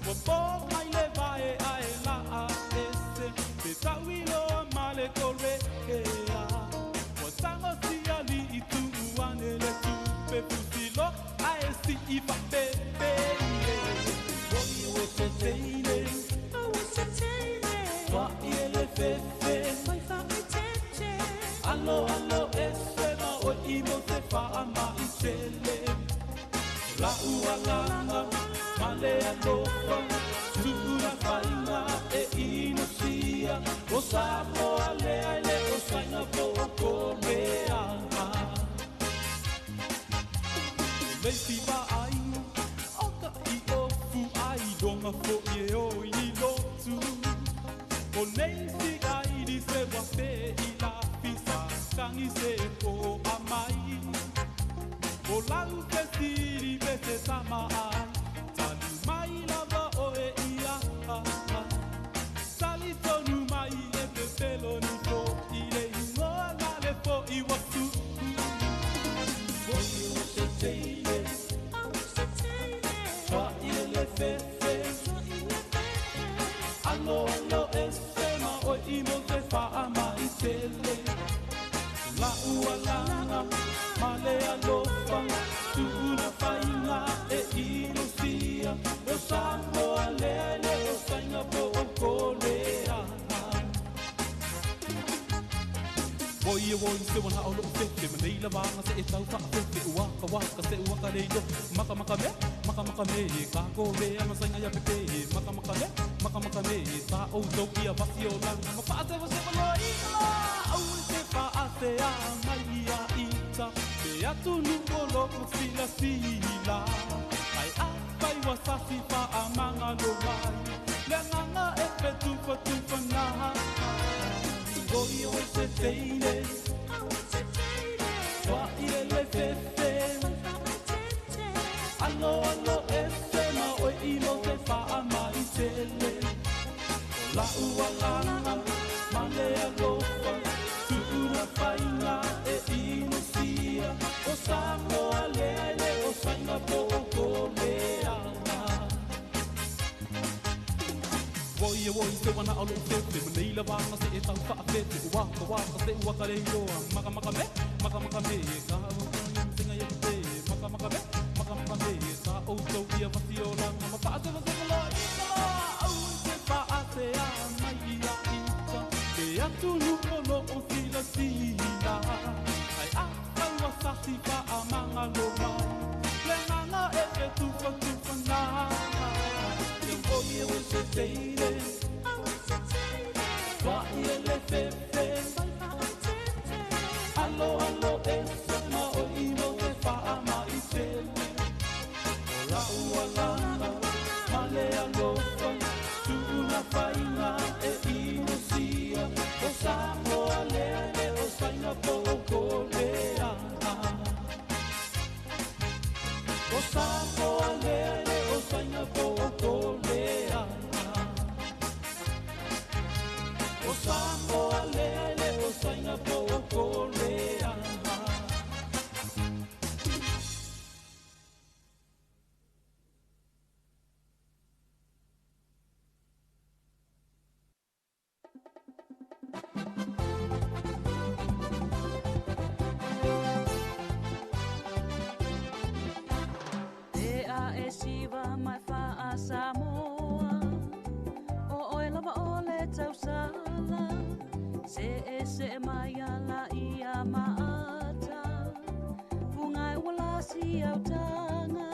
Ua po mai le vae ae la a ese Te taui loa ma le korea Ua tango si ali i tuuane le tupe Fusi lo ae si i fa pepe Oi o se teine Twa i le fefe Alo alo ese ma oi i mo te whaa mai tele La ualanga ma le alofa Tuuna whainga e inosia O Samoa lea le o sainga po o koreana Le si va ai o ka i o fu ai donga fo i e o i lotu O nei si ai di se wa pe i la fisa kangi se ko a mai O lau se siri pe se tama ai Tali mai lava o e ia Tali tonu mai e te pelo ni fo i le ingoa la le fo i wasu Oi o se teine Twa i le fefe Alo alo ese ma oi i mo te whaa mai tele La ualanga ma le alofa Tuuna whainga e inosia O Samoa lea le o sainga po o koleana Oi e oi se wana o lo fefe ma nei la vanga se e tau wha fefe Uaka waka se uaka le yo Maka maka me, maka maka me Ka korea ma sainga ia pepe Maka maka me, maka maka me Ta o tau ia wasi o langa Ma wha se wa se wa lo i la Au se wha a se a mai ia ita Te atu nu o lo o sila sila Ai a pai wa sasi wha a manga lo mai Le nganga e pe tufa tufa nā Oi o se teine Twa i le fefe Alo alo ese ma oi i mo te whaa mai tele O la ualanga ma le alofa Tuuna whainga e inosia O Samoa lea le o sainga po o koleana Oi e oi se wana o lo fefe ma nei la vanga se e tau wha fefe Uaka waka se uaka le iloa Maka maka me, maka maka me Ka o singa ia pepe Maka maka me, maka maka me Ta o tau ia wasi o langa Ma wha se wa se wa lo i ka la Au se wha a se a mai ia ita Te atu nu o lo o sila sila Ai a whai wa sasi wha a manga lo mai Le nganga e pe tufa tufa nā Oi o se teine Twa i le fefe Alo alo ese ma oi i mo te whaa mai tele O la ualanga ma le alofa Tuuna whainga e inosia O Samoa lea le o sainga po o koleana O Samoa lea le o sainga po o koleana O Samoa lea le o sainga po o koleana Te a e siva mai wha a Samoa O oe lava o le tausaga Se mai ala ia maata Fungai wala si autanga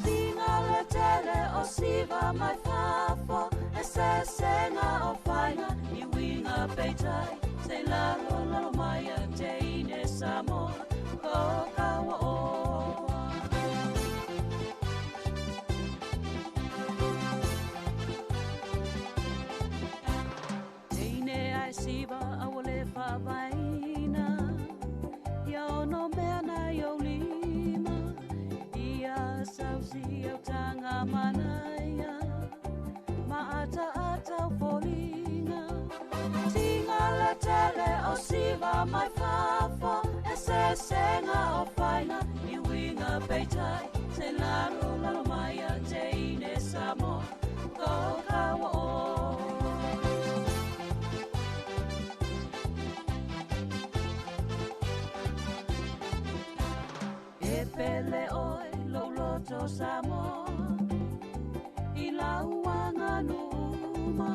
Tinga le tele o siva mai fafo E se senga o fainga I winga peitai Se lalo lalo mai a te ine Samoa Ko kawa oa. Teine ai siva awale whawaina Ia ono mea na iau lima Ia sausi au tanga manaia Maata ata o folinga Tinga le tele o siva mai fafo E se senga o faina I winga peitai Se lalo lalo mai a te ine Samoa Ko kawa o. E pele oi lo loto Samoa I lauanga numa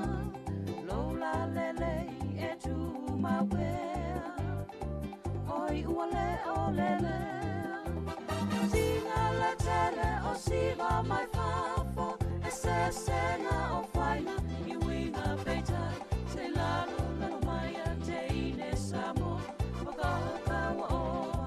Lo la lele e tu mawea Oi ua le o lele Tinga le tele o siva mai fafo E se senga o faina I winga peitai Se lalo lalo mai a te ine Samoa Whakakawa oa.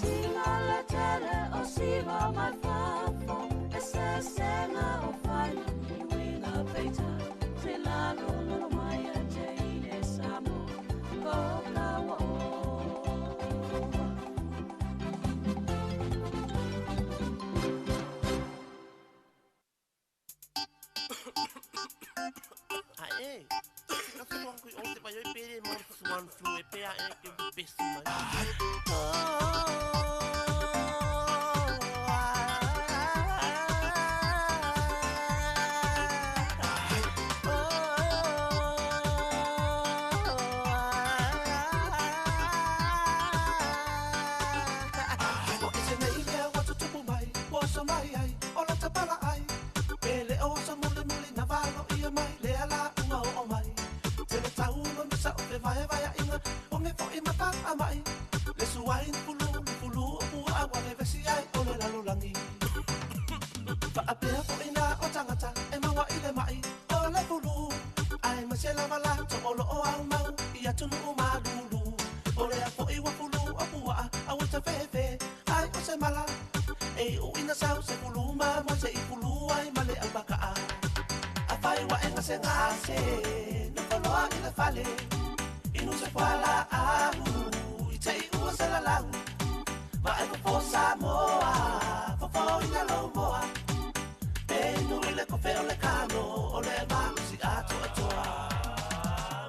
Tinga le tele o siva mai fafo E se senga o faina I winga peitai Se lalo lalo mai a te ine Samoa Ko kawa oa. Ae, ka whenua kui o te vai oi pere mo swan flu e pea e ke pesi mai. O ese nei mea ua tutupu mai, ua oso mai ai, o la tapala ai. Pele o sa muli muli na valo ia mai, le ala unga o o mai. Tele taulo ni sa o fe vae vae inga, o nge fo i mata a mai. Le suai ni fulu, ni fulu o pua a wale vesi ai o le lalolangi. Faapea fo ina o tangata, e maua i le mai, o le fulu. Ai ma se lava la, to olo o au mau, i atunu o malulu. O lea fo i wa fulu o pua a, a wita fefe, ai o se mala. E o ina sau se fulu ma, mo se i fulu ai ma le albakaa. A fai wa enga se ngase, no foloa i le fale. Inu se fuala ahu, i te i ua se lalau. Ma e fofo Samoa, fofo i le lomoa. Penu i le kofe o le kano, o le malusi atoa toa.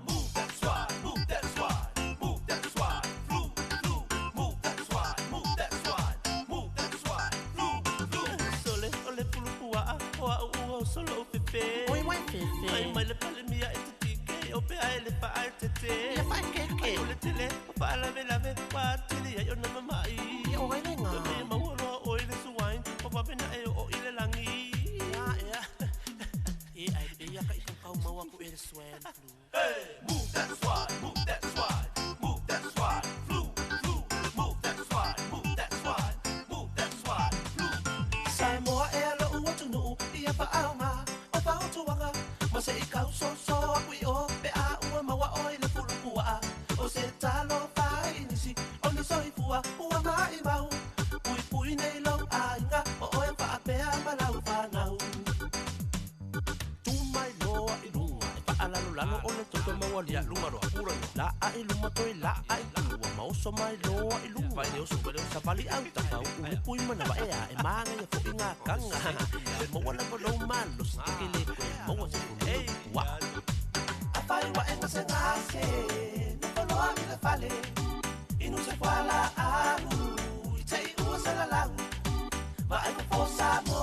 Move that swine, move that swine, move that swine, flu, flu, move that swine, move that swine, move that swine, flu, flu. Sole o le pulu pua a, o a ua o solo o fefe. Oi mai fefe. Ai mai le pale mia e te tike, o pe ai le pa ai te te. Ia whae keke. Ai o le tele, o pa lave lave, wa tili ai o na mamai. Ia o ai le ngā. Me maua loa o i le suain, o wawena e o i le langi. Ia, ia. E ai pe ia ka i kau maua ku e le swine flu. Hey, move that swine, move that swine, move that swine, flu, flu, move that swine, move that swine, move that swine, flu. Samoa e alo ua tunu, ia whaaunga, o whaotuanga, ma se i kau so so aku i o, pe a ua maua o i le fulu pua. O se talo whae inisi, o ni soifua, ua mai mau. Pui pui nei lau ainga, o oe whaapea ma lau whanau. Tu mai loa i lunga, e whaalalo lalo o le toto maua Ia, lunga roa, pura roa. La a i luma toi, la a i tua, ma oso mai loa i lunga. Vai le oso, vai le oso. Savali au tafau, ulu pui mana wa ea, e maanga ia fo i ngā kanga. E maua lava lou malo, si te kele koe, maua se fulu Hey, pua. A fai wa enga se ngase, no foloa i le fale. Inu se fuala ahu, i te i ua se lalau. Ma e fofo Samoa,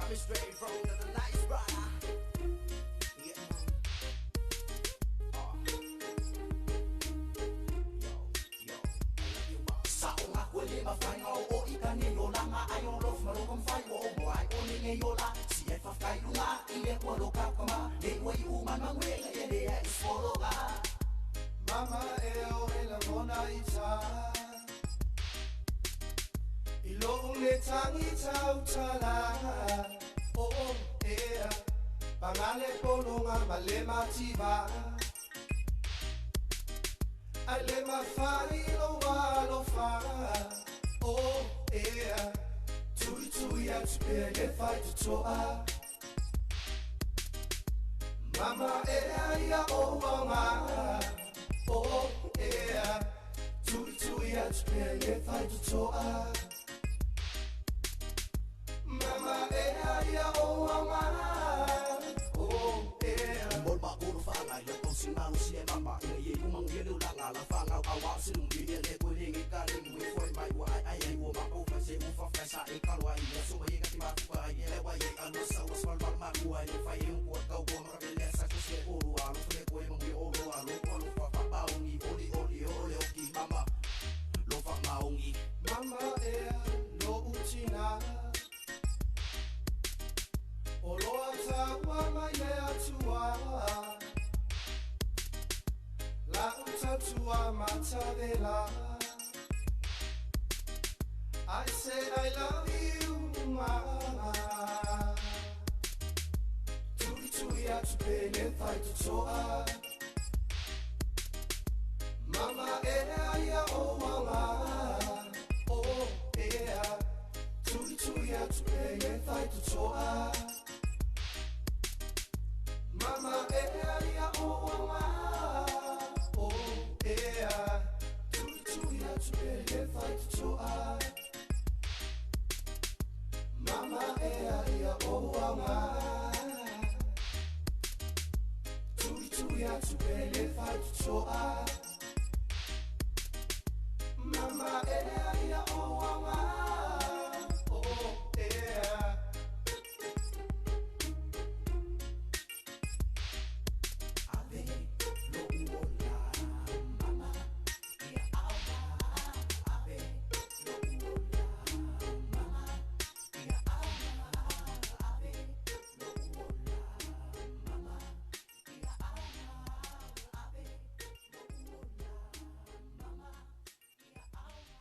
Coming straight from the nice brother. Yeah. Yo, yo, I love you, ma. Sa o nga kwele mawhai ngau o i kane yo la nga ai o lof maro kom whai o mo ai o ninge yo la. Si e whawhai lunga i le kua lo ka kama. Le ua i uman mangwe e le a isfologa. Mama e o e la mona i tā. I lo le tangi tau tala. O ea. Pangale polonga ma le mativa. Ai le mawhai lo walo wha. O ea. Tui tui atu pea le whai totoa. Mama ea ia o wanga. O ea. Tui tui atu pea le whai totoa. Mama ea ia o wanga. O ea. Mol ma kuru whangai le tau singaru si e mama. Ina ye kumang ye lu langa la whangau a wa silu mi le le kwe le nge ka le nui foi mai wa ai ai ai wo ma o fa se u fa fa sa e kalwa i le so ye ka ti ma fuka ai le wa ye anu sa wa smal ma ma kua le fa ye un kua kau ko ma ka le sa ko se o ru a lo le ko e mo o ru a lo ko lo fa fa ba o ngi oli oli o le o ki mama lo fa ma o ngi. Mama ea lo utina. O loa taua mai le atua. La utatua matavela. I said I love you, mama. Tui tui atu pele whai totoa. Mama ea ia o wanga. O ea. Tui tui atu pele whai totoa. Mama ea ia o wanga. O ea. Tui tui atu pele whai totoa. Mama ea ia o wanga. Tui tui atu pele whai totoa. Mama ea ia o wanga. O ea. Ave lo uola mama ia awa. Ave lo uola mama ia awa. Ave lo uola mama ia awa. Ave lo uola mama ia awa.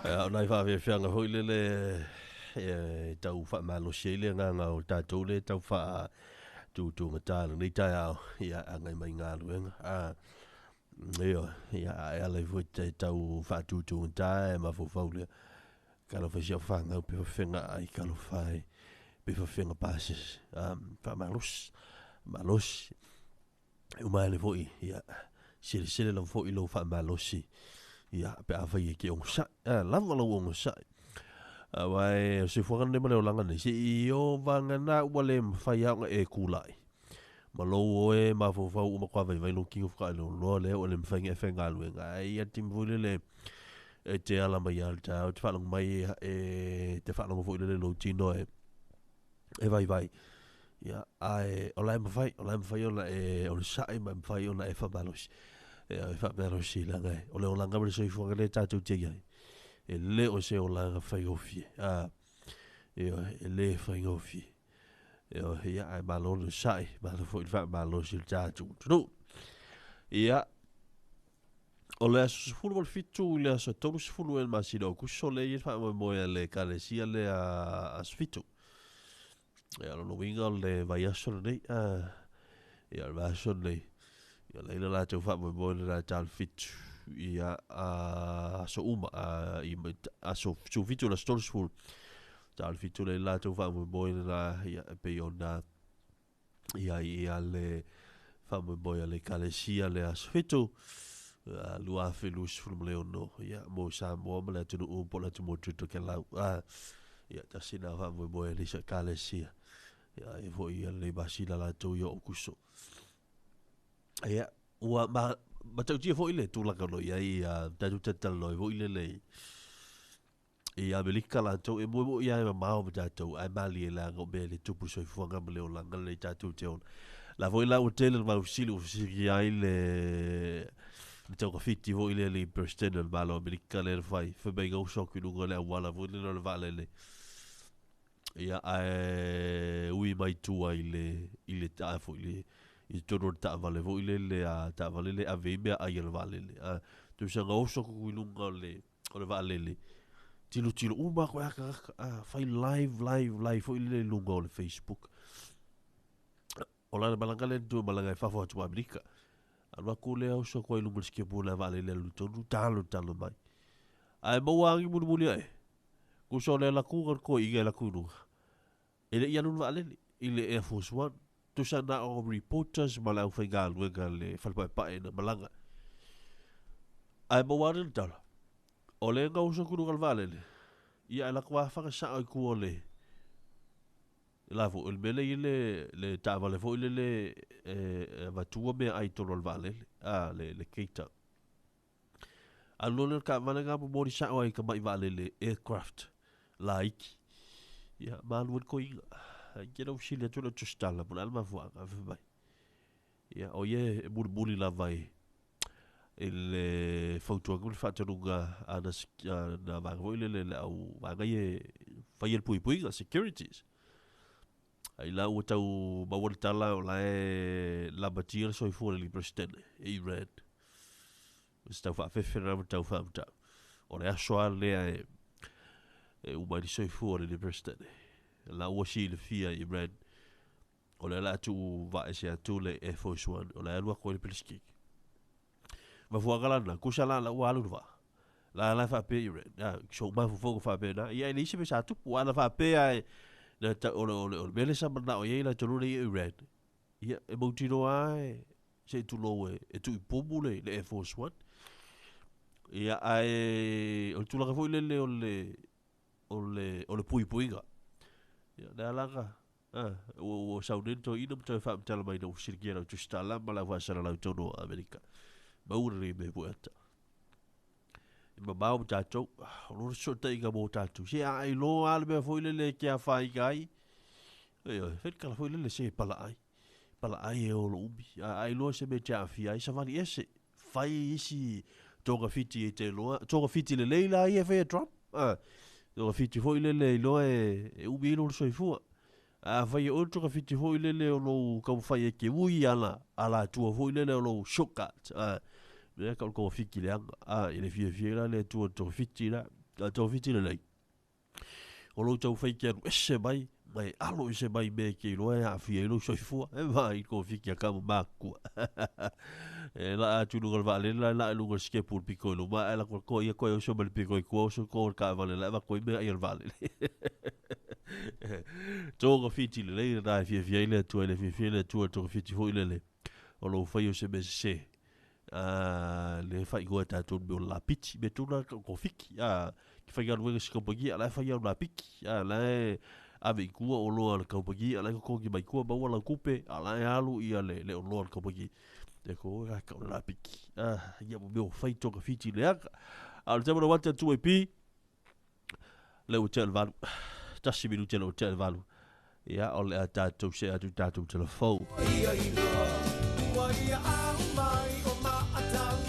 Ia, o nai faafiafiaga foi lele e tau faamalosi ai le agaga o tatou le tau faa tutugata lenei taeao ia agai mai galuega a ioe ia e ala ai foi te tau faatutugata e mafaufau lea talofa i si au fanau pe fafega ai talofa e pe fafega pasese faamalosi malosi e uma ane foi ia selesele lava foi lou faamalosi ia pe afai e te ogosaʻi a lava lou ogosaʻi aua e o se soifuaga lenei ma le olaga nei se i o vagana ua le mafai lava ona e kulaʻi ma lou oe mafaufau ua matua vaivai lou tino faatoa e loaloa lea ua le mafai ona e faigaluega ai ia timu foi lele e te ala mai lava i le taeao e te faalogo mai e te faalogo foi lele i lou tino e e vaivai. Ia, ae o la e mafai, o la e mafai ona e onosai ma e mafai ona e faamalosi. Ia, e faamalosi laga e, o le olaga ma le soifuaga lea tatou te i ai, e le o se olaga faigofie. A, ioe, e le faigofie. Ioe, ia, ae malo le onosai, malo foi le faamalosi o le tatou atunuu. Ia, o le aso 17 i le aso 30 ea o le masina o Aokuso lea e i ai le faamoemoe a le Ekalesia lea Aso Fitu. Ia, o lona uiga o le vaiaso lenei, a, ia, o le vaiaso lenei, ia, laila latou faamoemoe lena e talo fitu, ia, a, aso uma, a, i, aso 17 i le aso 30, talo fitu laila latou faamoemoe lena, ia, e pei ona i ai ia le faamoemoe a le Ekalesia le aso fitu, 2026, ia, mo Samoa ma le atunuu po o le atumotu o Tokelau. A, ia, tasi lena faamoemoe a le isi Ekalesia. Ia, e foi ia lenei masina latou ia o Aokuso. Ia, ua ma, matautia foi le tulaga o lo o i ai ia tatou talatalanoa ai foi lele i, i Amerika latou e moemoe lava e mamao ma tatou ae malie leaga o mea e le tupu i le soifuaga ma le olaga lenei tatou te ola. La foi la ua tele le mau fesili ua fesiligia ai le le taugafiti foi lea le Peresetene o le Malo o Amerika lea na fai, fai mai gauso atu i luga o le auala foi lea o le vaalele. Ia ae ui mai tua i le i le taa foi le i totonu o le taavale foi lele a taavale lea e ave ai meaai a le vaalele. A tusa gaoso atu i luga o le o le vaalele, tilotilo uma atu e tagata, a fai live, live, live foi lele i luga o le Facebook. O lana malaga lea na toe malaga i fafo atu ma Amerika. Alu atu lea oso atu ai i luga o le sikepu o le vaalele alu i tonu, talo talo mai. Ae maua agi mulimuli ae, tusa o le alu atu na toeaiina e alu atu i luga. E le i alu le vaalele i le Air Force One. Tusa na o reporters ma le aufaigaluega a le fale paepae na malaga. Ae maua ane le tala, o lea na usu atu i luga o le vaalele, ia ae latou afaga sao i tua o le la foi, o le mea lea e i ai le, le taavale foi lele e avatua meaai i totonu o le vaalele, a, le, le cater. Alu loa lea o le taavale lena momoli sao ai i tamai vaalele aircraft laiti. Ia, ma alu ai le toeaina. Ai ke lau fesili atu i lau tusitala po o le a le mafuaaga, ae fai mai, ia, o ia e mulimuli lava i i le fautuaga ma le faatonuga a na na vaega foi lele le au vaega ia e faia le puipuiga, securities. Ai la ua tau maua le tala o la e lamatia le soifua o le alii Peresetene e Iran. O se tau faafefe lena ma tau faamatau. O le aso lava lea e, e uma ai le soifua o le alii Peresetene. La ua silafia e Iran o lea o le a tuu vaese atu le Air Force One, o le a alu atu ai le Peresetene. Mafuaaga la lena, tusa la la ua alu le vaa. La la e faapea Iran, a, sou mafaufauga faapena, ia e leai se mea sa tupu, a na faapea e, na ta, o le, o le, o le mea lea sa manao i ai latou lea i Iran, ia, e mautinoa lava e, se i tulou e, e tuuipumu le, le Air Force One. Ia, ae, o le tulaga foi lele o le, o le, o le puipuiga. Ia, lea la na, a, ua, ua sau nei le toeaina ma toe faamatala mai ina ua fesiligia e lau tusitala ma lau faasalalau i totonu o Amerika. Maua lenei mea pue ata. E mamao ma tatou, o lona fesootaiga mo tatou. Se a iloa lava le mea foi lele e te afaina ai, ioe, fai le tala foi lele se palaai. Palaai e olo umi. A, a iloa se mea e te aafia ai, savali ese. Fai isi togafiti e te iloa, togafiti lelei la ia e fai e Trump. A, togafiti foi lele e iloa e, e umi ai lou soifua. A fai e oe le togafiti foi lele o lou taumafai e te ui ala, alatua foi lele o lou shortcut. A, mea tau o le togafiti leaga. A, e le fiafia ai la le Atua i le togafiti la. A togafiti lelei, o lou taumafai e te alu ese mai, ma e alo ese mai i mea e te iloa e aafia ai lou soifua. E vaai i le togafiti a tama matutua. E laa atu i luga o le vaalele la e laa i luga o le sikepu i le pito i luma, ae lako atu ia toe oso mai le pito i tua oso i tua o le taavale la e avatu ai meaai a le vaalele. Togafiti lelei lena e fiafia ai le Atua, e le fiafia le Atua i le togafiti foi lele o lou faia o se mea sese. A, le faaigoa e tatou le mea o le lapiti, mea tonu lava tau togafiti. A, ke faigaluega i se kamupani a o la e fai au lapiti, a o la e ave i tua oloa a le kamupani a o la e totogi mai tua maua lau tupe, a o la e alu ia le, le oloa a le kamupani. E ko oe ka o le lapiti. A, ia mo mea o fai togafiti leaga. A o le taimi o le wata atu ai pi, le ua tea le valu. Tasi minute le ua tea le valu. Ia, o le a tatou see atu i tatou telefou. Ua ia iloa, ua ia au mai o maatau.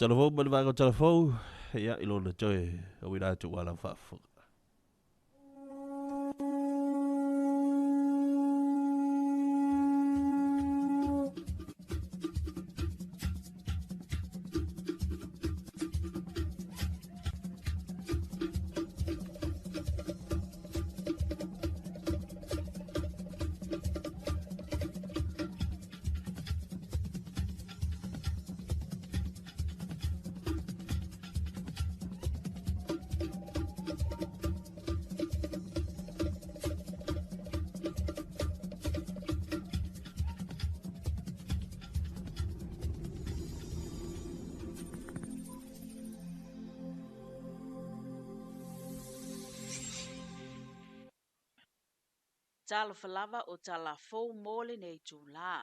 Talafou ma le vaega o Talafou, ia i lona toe auina atu ua lau faafofoga. Talofa lava o tala fou mo lenei itulā.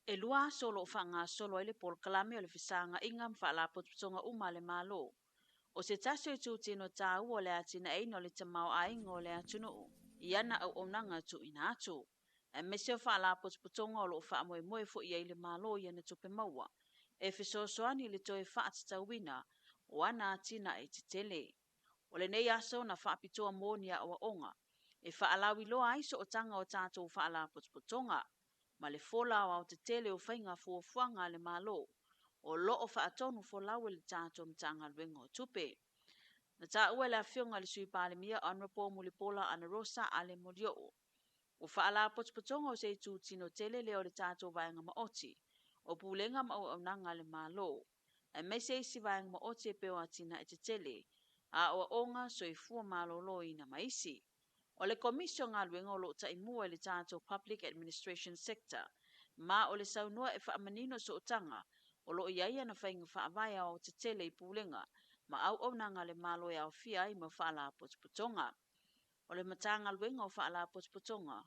E 2 aso o loo faagasolo ai le polokalame o le fesaga'iga ma faalapotopotoga uma a le Malo. O se tasi o itutino tāua o le atinaeina o le tamaoaiga o le atunuu i ana auaunaga tuuina atu, aemaise o faalapotopotoga o loo faamoemoe foi i ai le Malo i ana tupe maua e fesoasoani i le toe faatatauina o ana atinae tetele. O lenei aso na faapitoa mo ni aoaoga e faalauiloa ai sootaga o tatou faalapotopotoga ma le fola aoaotetele o faiga fuafuaga a le Malo o loo faatonu folau e le tatou Matagaluega o Tupe. Na taua e le afioga i le Sui Palemia Honourable Mulipola Anarosa Ale Molioo, o faalapotopotoga o se itutino tele lea o le tatou vaega maoti o pulega ma auaunaga a le Malo, aemaise isi vaega maoti e pei o atinae tetele, aoaoga, soifua maloloina ma isi. O le Komisi o Galuega o loo taimua i le tatou Public Administration Sector, ma o le saunoa e faamanino sootaga o loo i ai ana faiga faavae aoaotetele i pulega ma auaunaga a le Malo e aofia ai ma faalapotopotoga. O le Matagaluega o Faalapotopotoga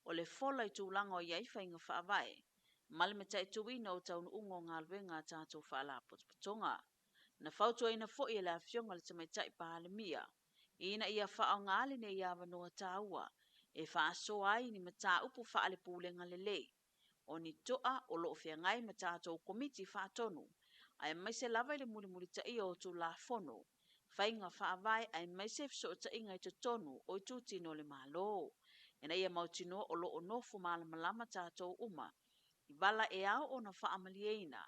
o le fola i tulaga o i ai faiga faavae ma le mataituina o taunuuga o galuega a tatou faalapotopotoga. Na fautuaina foi e le afioga i le Tamaitai Palemia ina ia faaaoga lenei avanoa tāua e faasoa ai ni mataupu faalepulega lelei o ni to'a o loo feagai ma tatou komiti faatonu, aemaise lava i le mulimulitaia o Tulafono, faiga faavae aemaise fesootaiga i totonu o itutino o le Malo, ina ia mautinoa o loo nofo malamalama tatou uma i vala e ao ona faamalieina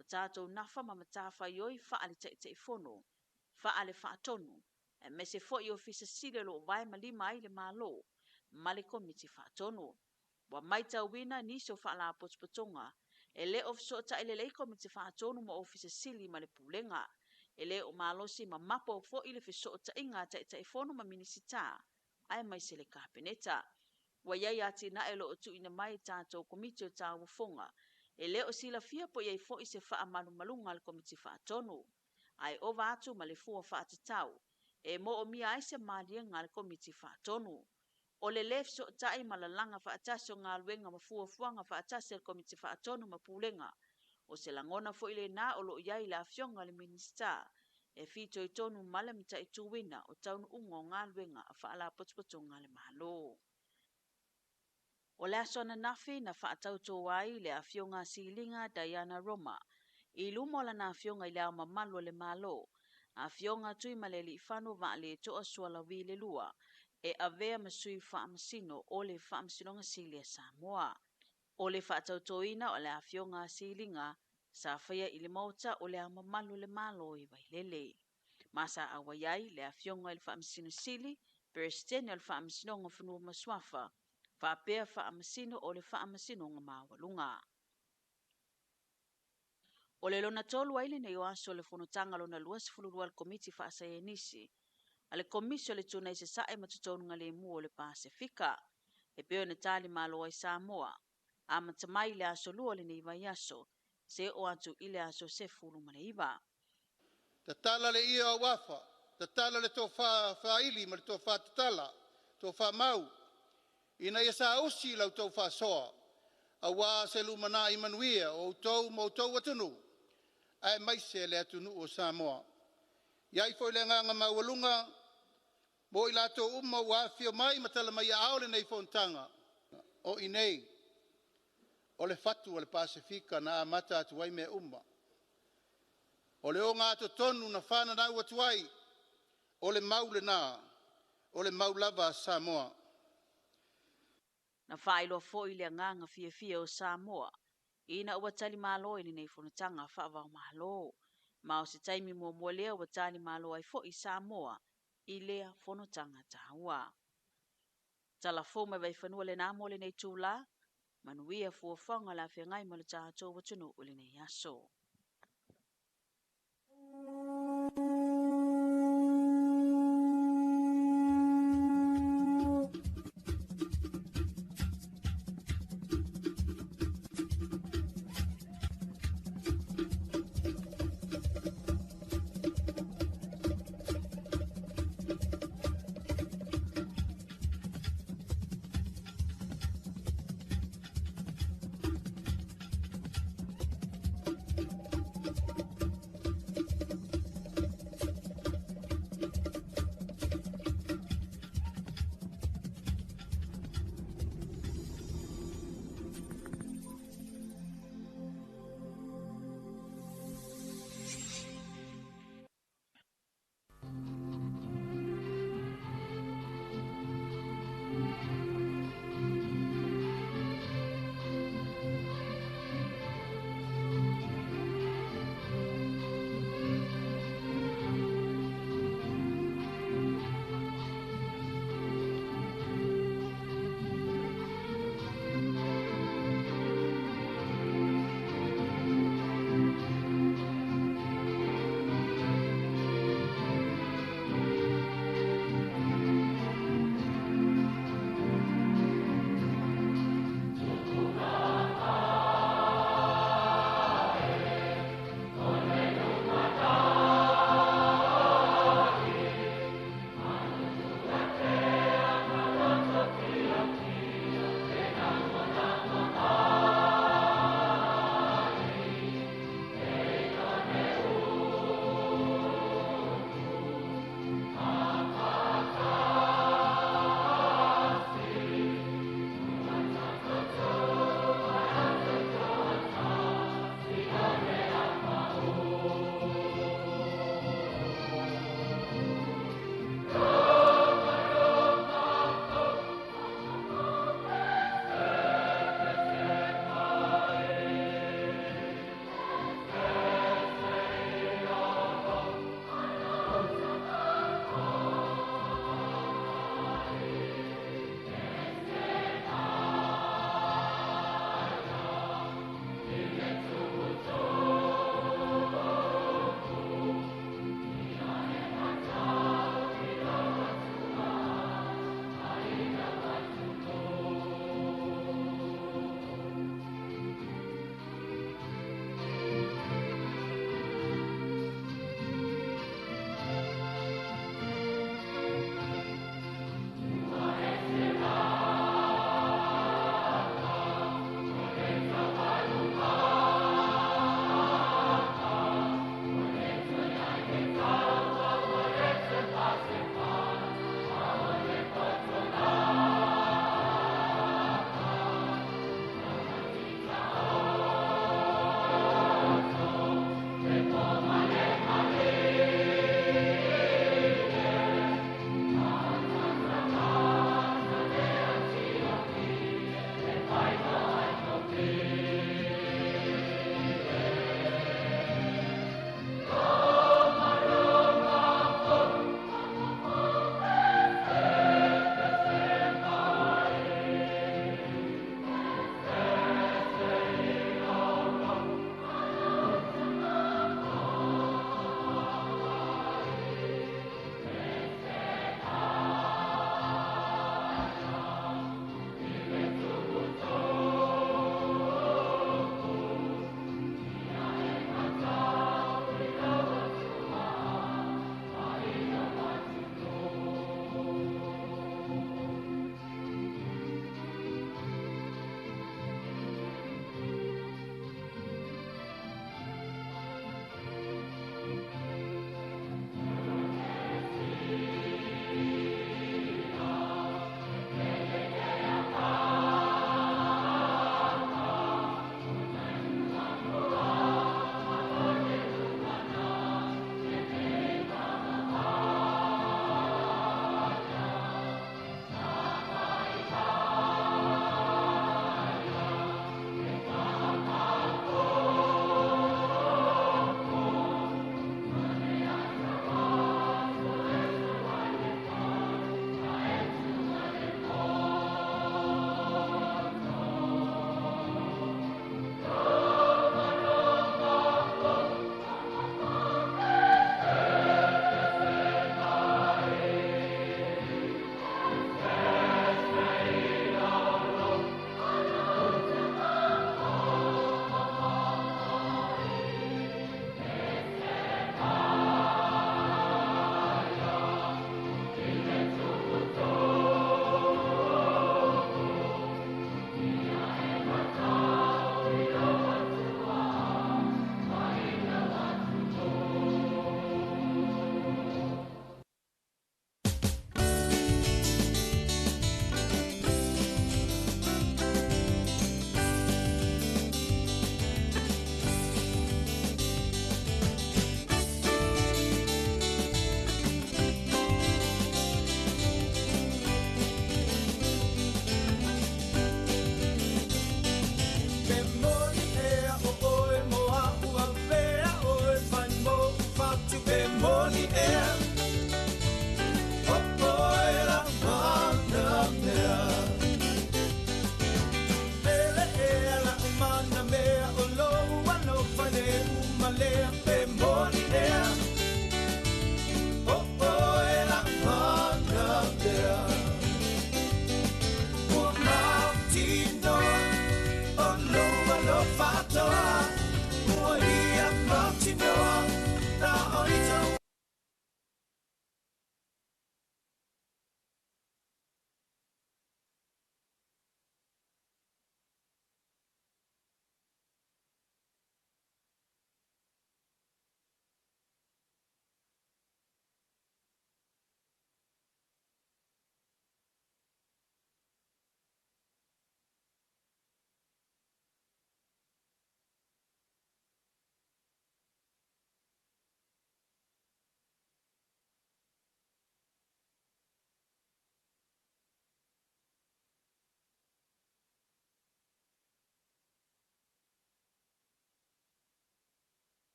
o tatou nafa ma matafaioi faale-Taitaifono, faale-faatonu, aemaise foi Ofisa Sili o loo vae ma lima ai le Malo ma le Komiti Faatonu. Ua matauina nisi o faalapotopotoga e le o fesootai lelei Komiti Faatonu ma Ofisa Sili ma le Pulega. E le o malosi ma mapo foi le fesootaiga a Taitaifono ma Minisita aemaise le Kapeneta. Ua iai atinae o loo tuuina mai e tatou Komiti o Tauofoga e le o silafia po i ai foi se faamalumaluga a le Komiti Faatonu, ae ova atu ma le fua faatatau e moomia ai se maliega a le Komiti Faatonu. O le le fesootai ma lalaga faatasi o galuega ma fuafuaga faatasi a le Komiti Faatonu ma Pulega, o se lagona foi lena o loo i ai le afioga i le Minisita e fitoitonu ma le mataituina o taunuuga o galuega a faalapotopotoga a le Malo. O le aso ananafi na faatautō ai le afioga Siliga Diana Roma i luma o lana afioga i le Ao Mamalu o le Malo, afioga Tuimalealiifano Vaaletoa Sualauvi le II, e avea ma sui faamasino o le Faamasinoga Sili a Samoa. O le faatautoina o le afioga Siliga sa faia i le Maota o le Ao Mamalu o le Malo i Vailele. Ma sa auai ai le afioga i le Faamasino Sili, Peresetene o le Faamasinoga o Fanua ma Suafa, faapea faamasino o le Faamasinoga Maualuga. O le lona 3 ai lenei o aso o le fonotaga lona 22 a le Komiti Faasaienisi a le Komisi o le Tuna i Sasae ma Totonuga Lemu o le Pasefika, e pei ona tali malo ai Samoa, amata mai le aso 2 o lenei vaiaso, se oo atu i le aso 19. Tatala le ie o auafa, tatala le tofa faaili ma le tofa tatala, tofa mau, ina ia saausi la outou faasoa, aua se lumanai manuia o outou ma outou atunuu, aemaise le atunuu o Samoa. I ai foi le agaga maualuga mo i latou uma ua afifio mai ma tala mai aao lenei fonotaga, o i nei o le fatu o le Pasefika na amata atu ai mea uma. O le ogatotonu na fananau atu ai, o le mau lena, o le mau lava a Samoa. Na faailoa foi le agaga fiafia o Samoa ina ua talimalo i lenei fonotaga faava-o-Malo. Ma o se taimi muamua lea ua talimalo ai foi Samoa i lea fonotaga taua. Tala fou mai Vaifanua lena mo lenei itula, manuia fuafuaga o le afeagai ma le tatou atunuu i lenei aso.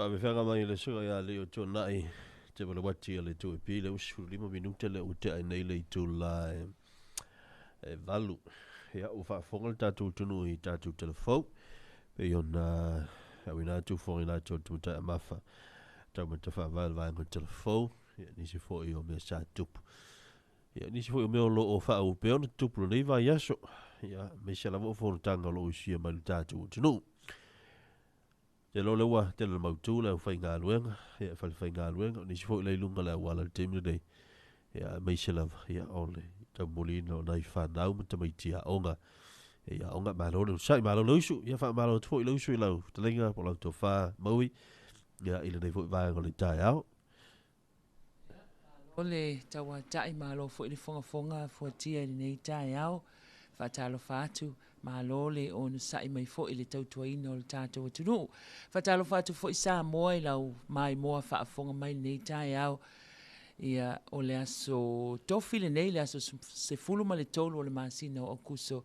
Faafefeaga mai le susuga ia Leo Tuanai te walewati o le 2AP le 15 minute lea ua tea ai nei le itula e 8. Ia, ua faafofoga le tatou atunuu i tatou telefou pei ona auina atu fofoga i latou le tamatai a Mafa taumata faavae o le vaega o le telefou, ia nisi foi o mea sa tupu. Ia nisi foi o mea o lo o faaauau pea ona tutupu i lenei vaiaso, ia aemaise lava o fonotaga o lo o usia mai le tatou atunuu. Te iloa o lea ua tele na mautu le aufaigaluega, ia e falefaigaluega, o nisi foi la i luga o le auala i le taimi lenei, ia aemaise lava ia o le taumuliina o nai fanau ma tamaiti aoga. Ia aoga, malo le onosai, malo le usu, ia faamalo atu foi le usu i lau fetalaiga po o lau tofa Maui, ia i lenei foi vaega o le taeao. Malo le tauatai, malo foi le fogafoga fuatia i lenei taeao. Faatalofa atu, malo le onosai mai foi i le tautuaina o le tatou atunuu. Faatalofa atu foi Samoa i lau maimoa faafofoga mai i lenei taeao. Ia, o le aso Tofi lenei, le aso 13 o le masina o Aokuso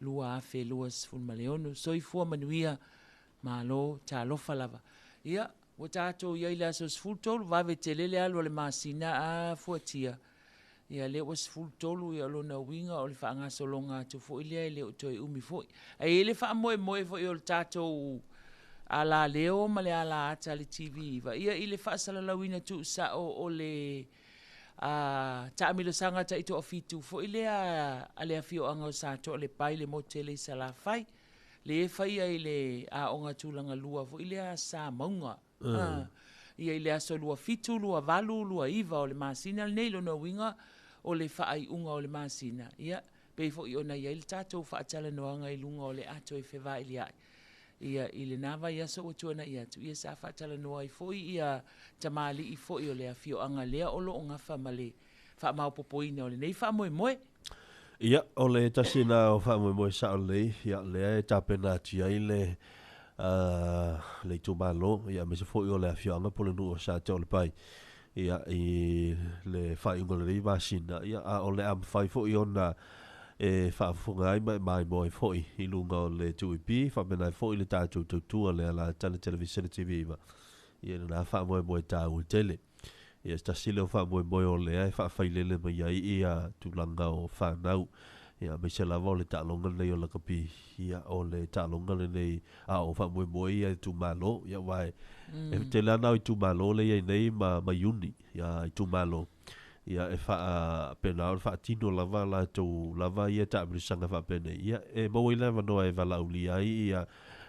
2026. Soifua manuia, malo, talofa lava. Ia, Ua tatou i ai i le aso 13, vave tele le alu a le masina a fuatia, ia lea ua 13, ia o lona uiga o le faagasologa atu foi lea e le o toe umi foi. Ae i ai le faamoemoe foi o le tatou alaleo ma le alaata a le TV9, ia i le faasalalauina tuusao o le a taamilosaga taitoafitu foi lea a le afioaga o Satoalepai i le motu tele i Salafai. Le e faia i le aoga tulaga lua foi lea a Samauga. Ia i le aso 27, 28, 29 o le masina lenei, lona uiga o le faaiuga o le masina, ia, pei foi ona i ai le tatou faatalanoaga i luga o le ato e fevailiai. Ia, i lena vaiaso ua tuanai atu, ia sa faatalanoa ai foi ia tamalii foi o le afioaga lea o lo o gafa ma le faamaopopoina o lenei faamoemoe. Ia, o le tasi lena o faamoemoe sao lelei, ia, lea e tapena atu i ai le, le itumalo, ia, aemaise foi o le afioaga po o le nuu o Satoalepai, ia, i le faaiuga o lenei masina, ia, a o le a mafai foi ona e faafofoga ai ma e maimoa ai foi i luga o le 2EP, faapena ai foi le tatou tautua le alataga televisene TV9, ia, i lena faamoemoe taua tele. Ia se tasi lea o faamoemoe o lea e faafailele mai ai ia tulaga o fanau, ia aemaise lava o le taaloga lenei o lakapi, ia o le taaloga lenei a o faamoemoe ia itumalo, ia aua e tele lava na o itumalo lea e i ai nei ma ma Iuni ia itumalo, ia e faapena ona faatino lava latou lava ia taamilosaga faapenei, ia e maua ai le avanoa e valaaulia ai ia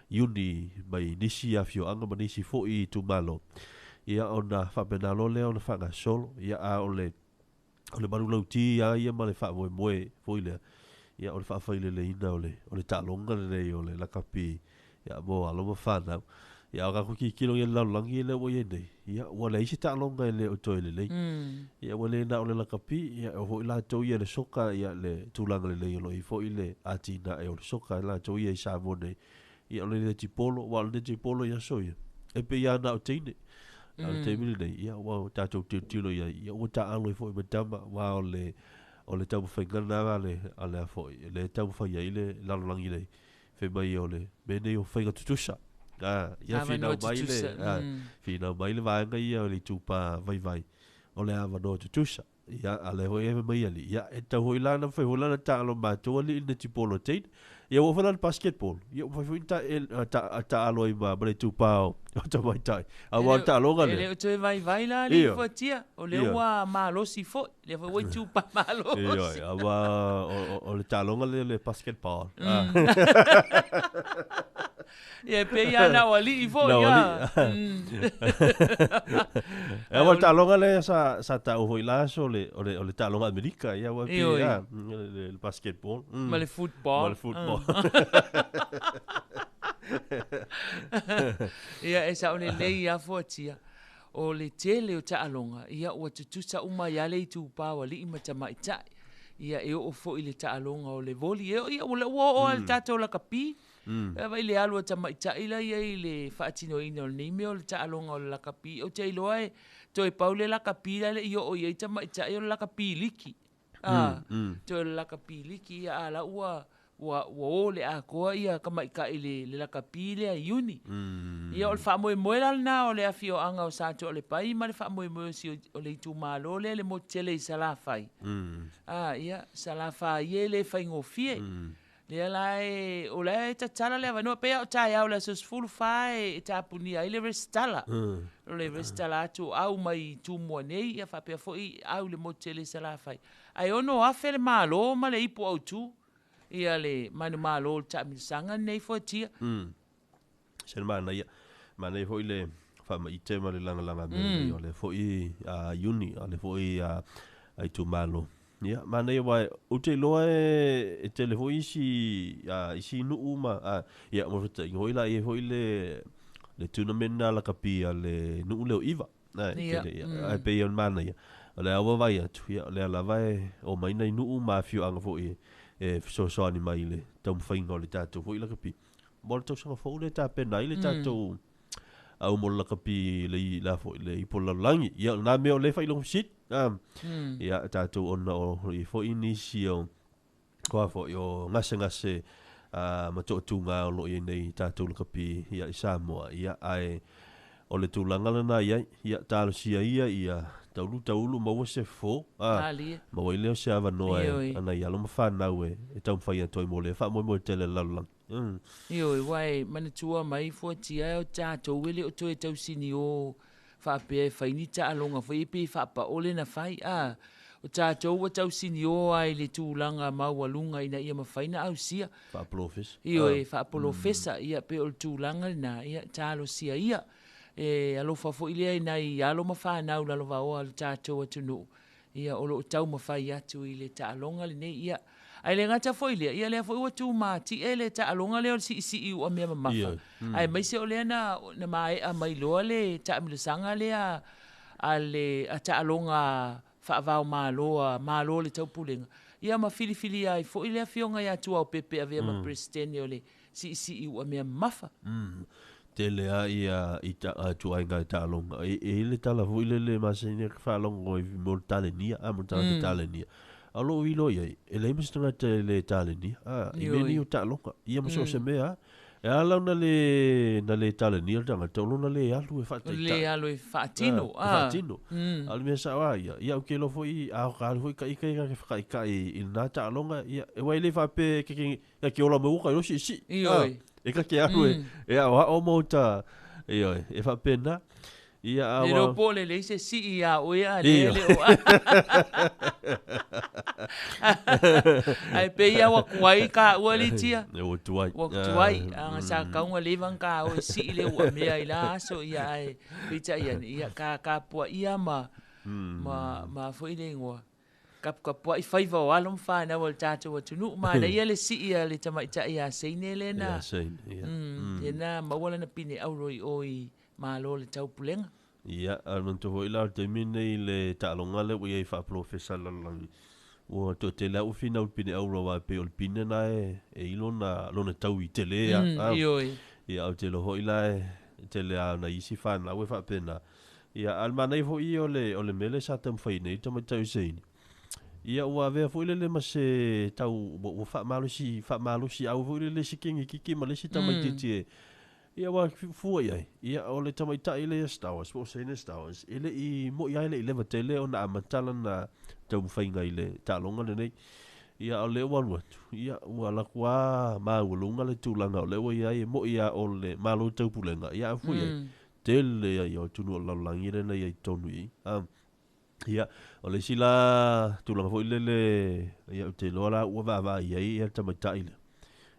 Iuni mai nisi afioaga ma nisi foi itumalo, ia ona faapena loa lea ona faagasolo. Ia a o le o le manulauti lava ia ma le faamoemoe foi lea, ia o le faafaileleina o le o le taaloga lenei o le lakapi ia mo alo ma fanau. Ia a o tatou tilotilo i le lalolagi lea ua i ai nei, ia ua leai se taaloga e le o toe lelei. Ia ua le na o le lakapi, ia e oo foi latou ia i le soka, ia le tulaga lelei o lo o i ai foi le atinae o le soka latou ia i Samoa nei. Ia o le netipolo, aua o le netipolo i aso ia, e pei lava na o teine. A o le taimi lenei, ia ua tatou tilotilo i ai, ia ua taaalo ai foi ma tama, aua o le o le taumafaiga lena a le a le a foi, lea e taumafai ai le lalolagi nei, fai mai o le mea nei o faiga tutusa. A, ia finau mai le, a, finau mai le vaega ia o le itupa vaivai, o le avanoa tutusa. Ia, a lea foi e fai mai alii, ia, e tatau foi la ona mafai foi la ona taalo matou alii i le netipolo teine. Ia ua oo foi la i le basketball, ia ua mafai foi ona taalo ai ma le itupa o tamaitai. Aua o le taaloga lea. E le o toe vaivai la alii fuatia, o lea ua malosi foi, lea foi ua itupa malosi. Ioe, aua o le taaloga lea o le basketball. Ia e pei lava na o alii foi. Na o alii. E aua o le taaloga lea sa, sa taua foi la aso o le, o le, o le taaloga Amerika. Ia ua pei a, le, le basketball. Ma le football. Ma le football. Ia e sao lelei lava fuatia. O le tele o taaloga, ia ua tutusa uma ai lava le itupa o alii ma tamaitai. Ia e oo foi i le taaloga o le voli. Ia ua oo lava i le tatou lakapi. Pe vaai i le alu a tamaitai la ia i le faatinoina o lenei mea o le taaloga o le lakapi, ou te iloa e toe pau le lakapi la e le i oo i ai tamaitai o le lakapi liki. Toe o le lakapi liki, ia a la ua ua ua o i le atoa ia tamaitai i le le lakapi lea i Iuni. Ia o le faamoemoe la lena o le afioaga o Satuolepai ma le faamoemoe o si o le itumalo lea i le motu tele i Salafai. A ia, Salafai e le faigofie. Lea la e, o la e tatala le avanoa, pei lava o taeao i le aso 14 e tapunia ai le resitala. O le resitala atu o au mai Tumua nei, ia faapea foi au i le motu tele i Salafai. Ae 6,000 le malo ma le ipu autu, ia le manumalo o le taamilosaga lenei fuatia. Se le manaia, manaia foi le faamaite ma le lagalaga mea nei o le foi a Iuni, o le foi a itumalo. Ia, manaia aua ou te iloa e tele foi isi isi nuu ma ia mo le faataitaiga foi la e i ai foi le tournament lena lakapi a le nuu lea o Iva. Ae tele ia. Ae pei o le manaia, o lea ua vaai atu, ia o lea lava e omai nai nuu ma afioaga foi e fesoasoani mai i le taumafaiga o le tatou foi lakapi. Mo le tausaga fou lea e tapena ai le tatou au mo le lakapi le i la foi le ipu o le lalolagi. Ia o lena mea o lea e faailoga fesili. Ia tatou ona o i foi nisi o koa foi o gasegase ma toatuga o lo o i ai nei tatou lakapi ia i Samoa. Ia ae o le tulaga lena i ai, ia talosia ia ia taulu taulu maua se fofo, maua ai lea o se avanoa e a nai alo ma fanau e taumafai atu ai mo lea faamoemoe tele a le lalolagi. Ioe, aua e manatua mai fuatia o tatou e le o toe tausini o faapea e fai ni taaloga foi ia pe faapaole na fai, a. O tatou ua tausini o lava i le tulaga maualuga ina ia mafai ona ausia. Faapolofesa. Ioe, faapolofesa, ia pei o le tulaga lena, ia talosia ia. E alofa foi lea i nai alo ma fanau lalovaoa a le tatou atunuu, ia o lo o taumafai atu i le taaloga lenei, ia. Ae le gata foi i lea, ia lea foi ua tumatie le taaloga lea o le siisii uamea mamafa, aemaise o lea na na maea mai loa le taamilosaga lea a le a taaloga faava-o-Malo a Malo o le Taupulega, ia ma filifilia ai foi le Afioga ia Tuaopepe e avea ma Peresetene o le Siisii Uamea Mamafa. Tele lava ia ituaiga taaloga. E i ai le tala foi lele e masani ai ona faalogo i mo le talenia, a mo le tagata talenia. A o lou iloa i ai, e leai ma se tagata e le talenia, a, i mea nei o taaloga, ia ma so o se mea lava. E ala ona le, na le talenia le tagata, o lona le alu e faataitai. Le alu e faatino. A, e faatino. A o le mea sao lava ia, ia ou te iloa foi, a ka alu foi ta ita ia ta te whakaitai i lena taaloga, ia, aua e le faapea e te, e te ola mai ua ka iloa siisii. Ioe. A, e ta te alu e, e aoao ma uta, ioe, e faapena. Ia, a Le iloa po o le leai se sii ia oe a lea le o Ae pei lava ua tuai ka ua litia. Ua tuai. Ua tuai. A sa kaunga leva ka o sii le ua mea i la aso ia ae peitai ane ia ka kapuaia ma ma ma foi le igoa. Kapukapua'i faiva o alo ma fanau a le tatou atunuu. Manaia le sii a le tamaitai ia Seine lea na. Ia Seine, ia. Lea na maua lana pine auro i o i Malo o le Taupulega. Ia, a manatua foi la o le taimi lenei i le taaloga lea ua i ai faapolofesa lalolagi, ua toatele lava ua finau i le pine auro aua e pei o le pine lena e i lona, lona taui tele lava. Ioe. Ia, ou te iloa foi la e tele lava o nai isi fanau e faapena. Ia, a o le manaia foi ia o le, o le mea lea sa taumafai nei le tamaitai o Seini, ia ua avea foi lele ma se tau, ua faamalosi, faamalosiau foi lele isi kengekiki ma le isi tamaitiiti e, Ia aua fua i ai, ia o le tamaitai lea ia Stowers, po o Seine Stowers, e le i moi lava e le i leva tele ona amata lana taumafaiga i le taaloga lenei. Ia a o lea ua alu atu, ia ua alu atu lava maualuga le tulaga o lea ua i ai, e moi lava o le Malo Taupulega, ia a fua i ai, tele ia o atunuu o le lalolagi lea na i ai i totonu i i. Ia, o le isi la tulaga foi lele, ia ou te iloa la ua vaavaai i ai le tamaitai lea,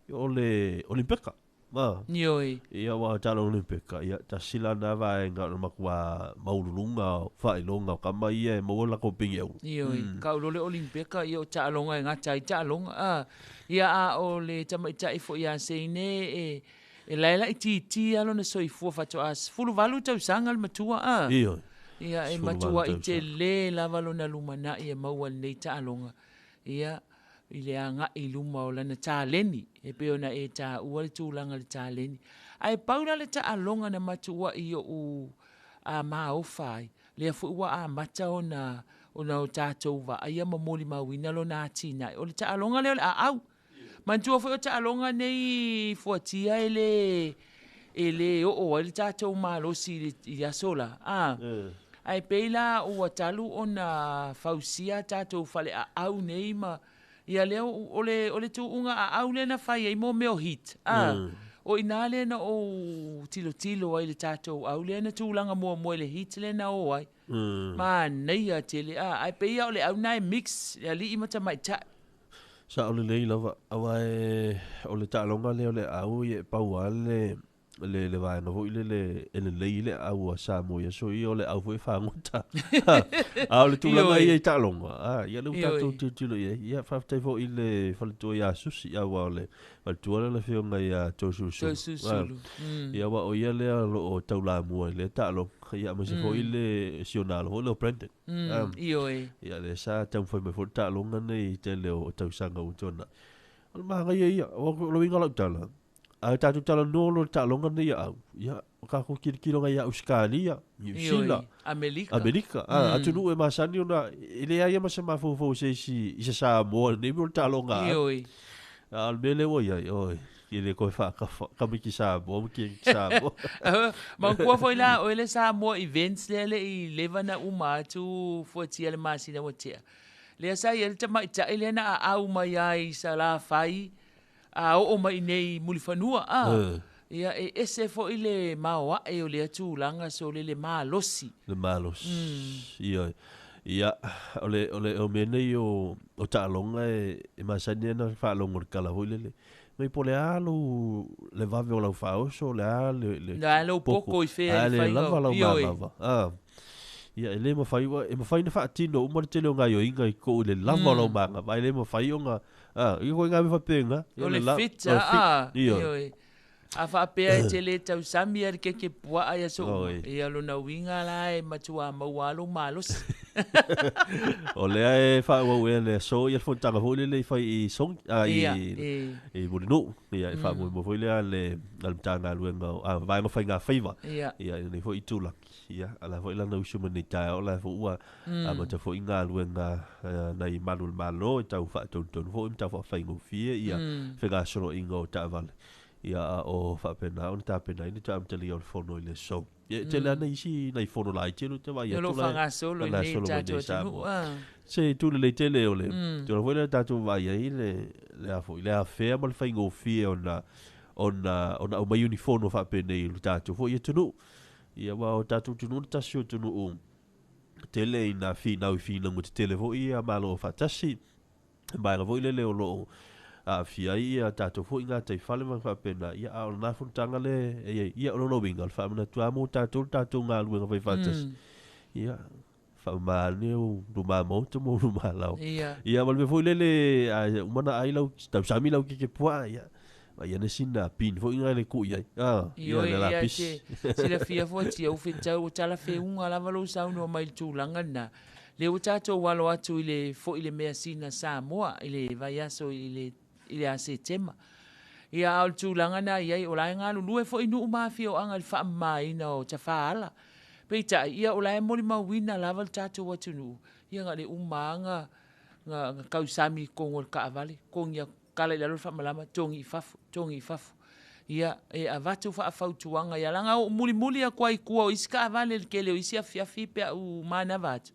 ia o le Olympeka. Ma. Ioe. Ia aua o taaloga Olympeka, ia tasi la na vaega o le matua maualuluga o faailoga o tama ia e maua latou pine auro. Ioe, kau loa le Olympeka, ia o taaloga e gata ai taaloga. A, ia a o le tamaitai foi ia Seine e, e lae laitiiti lava lona soifua faatoa 18 tausaga le matua, a. Ioe. Ia e matuai tele lava lona lumanai e maua i lenei taaloga. Ia, i le agai i luma o lana taleni, e pei ona e taua le tulaga i le taleni. Ae pau la le taaloga na matuai i ou a maofa ai, lea foi ua amata ona ona o tatou vaaia ma molimauina lona atinae, o le taaloga lea o le aau. Manatua foi o taaloga nei fuatia e le e le oo ai le tatou malosi i le i aso la, a. Ae pei la ua talu ona fausia a tatou faleaau nei ma ia lea o le o le tuuga aau lea na fai ai mo mea o heat, a. O i ina lea na ou tilotilo ai i le tatou au lea na tulaga muamua i le heat lea na o ai. Manaia tele, a, ae pei lava o le au lena e mix le alii ma tamaitai. Sao lelei lava, aua e o le taaloga lea o le aau e pau lava le le le vaega foi lele e lelei le aau a Samoa i aso ia o le aau foi e fagota. A o le tulaga ia i taaloga, a, ia lea ua tatou tilotilo i ai. Ia faafetai foi i le faletua ia Susi, aua o le faletua lea o le afioga ia Toeolesulusulu. Toeolesulusulu. Ia aua o ia lea o lo o taulamua i lea taaloga. Ia aemaise foi le si ona alo foi lea o Brandon. Ioe. Ia lea sa taumafai mai foi le taaloga nei i le tele o tausaga ua tuanai. O le manaia ia, o le uiga o lau tala, a tatou talanoa loa i le taaloga lenei ia au, ia, o tatou tilotilo agai ia Ausetalia, Niu Sila, Amerika, Amerika, atunuu e masani ona e leai lava ma se mafaufau o se isi i se Samoa i lenei mea o le taaloga a au. Ioe. A o le mea lea ua i ai, oi, e le toe faatafa tamaiti Samoa ma tamaiti Samoa. Manatua foi la oe le Samoa Events lea le i leva na uma atu fuatia le masina ua tea. Lea sa i ai le tamaitai lea na aau mai ai i Salafai a oo mai i nei i Mulifanua, a, ia e ese foi le maoae o lea tulaga sole le malosi. Le malosi, ioe. Ia, o le, o le, o mea nei o, o taaloga e, e masani ai ona faalogo i le tala foi lele, mai po o le a lou, le vave o lau faaoso, o le a le, le Le a lou poto i fea a i le le faiga lava o, lau ioe. manava, a. Ia, e le mafai, e mafai ona faatino uma le tele o gaoioiga i kou i le lava o lau manava, ae le mafai ona Ah, ia koe ngā mea whapenga. O le fit, a, a, ioe. A faapea e te le tausami a le keke puaa ia so ia lona uiga la e matua maua lou malosi. O lea e faaauau ea le aso ia le fonotaga foi lele i fai i Songi, a, i, i Mulinuu. Ia e faamoemoe foi lea a le, a le Matagaluega o, a, Vaega o Faigafaiva. Ia. Ia i lenei foi itulagi. Ia, a la foi lana usu mai nei taeao, o la foi ua amata foi galuega nai malu o le Malo e tau faatonutonu foi ma tau faafaigofie ia fegasoloaiga o taavale. Ia, a o faapena ona tapenaina le amatalia o le fono i le aso. Ia, e tele lava nai isi nai fono laiti o lo o te vaai O lo atu o la e faagasolo i nei faagasolo mai tatou nei atunuu, Samoa. a. Se itu lelei tele o le tulaga foi lea tatou vaai ai le le a foi le afea ma le faigofie ona ona ona aumai ni fono faapenei i lo tatou foi atunuu. Ia, aua o tatou atunuu le tasi o atunuu tele ina finau i finauga tetele foi ia Malo faatasi. Vaega foi lele o lo o aafia ai ia tatou foi gataifale ma faapena. Ia, a o lena fonotaga lea e i ai. Ia, o lona uiga, o le faamanatu lava mo tatou le tatou galuega fai faatasi. Ia, faamama ane ou luma maota ma ou luma lao. Ia. Ia, ma le mea foi lele, a uma ona ai lau, tausami lau keke puaa, ia, vaai ane sina pin foi na le tuu i ai. Ah, ia, Ioe, le ia, lapisi. te silafia fuatia ua fetau ua talafeuga lava lou saunoa mai i le tulaga lena. Lea ua tatou alo atu i le foi le measina Samoa i le vaiaso i le i le a Setema. Ia, a o le tulaga lena e i ai, o la e galulue foi nuu ma afioaga i le faamamaina o tafaala. Peitai, ia o la e molimauina lava le tatou atunuu, ia na o le uma lava na, na tausami i totonu o le taavale, togi atu, tala i lalo le faamalama, togi i fafo, togi i fafo. Ia, e avatu faafautuaga ia leaga ou mulimuli atu ai i tua o isi taavale i le tele o isi afiafi pe a ou manava atu.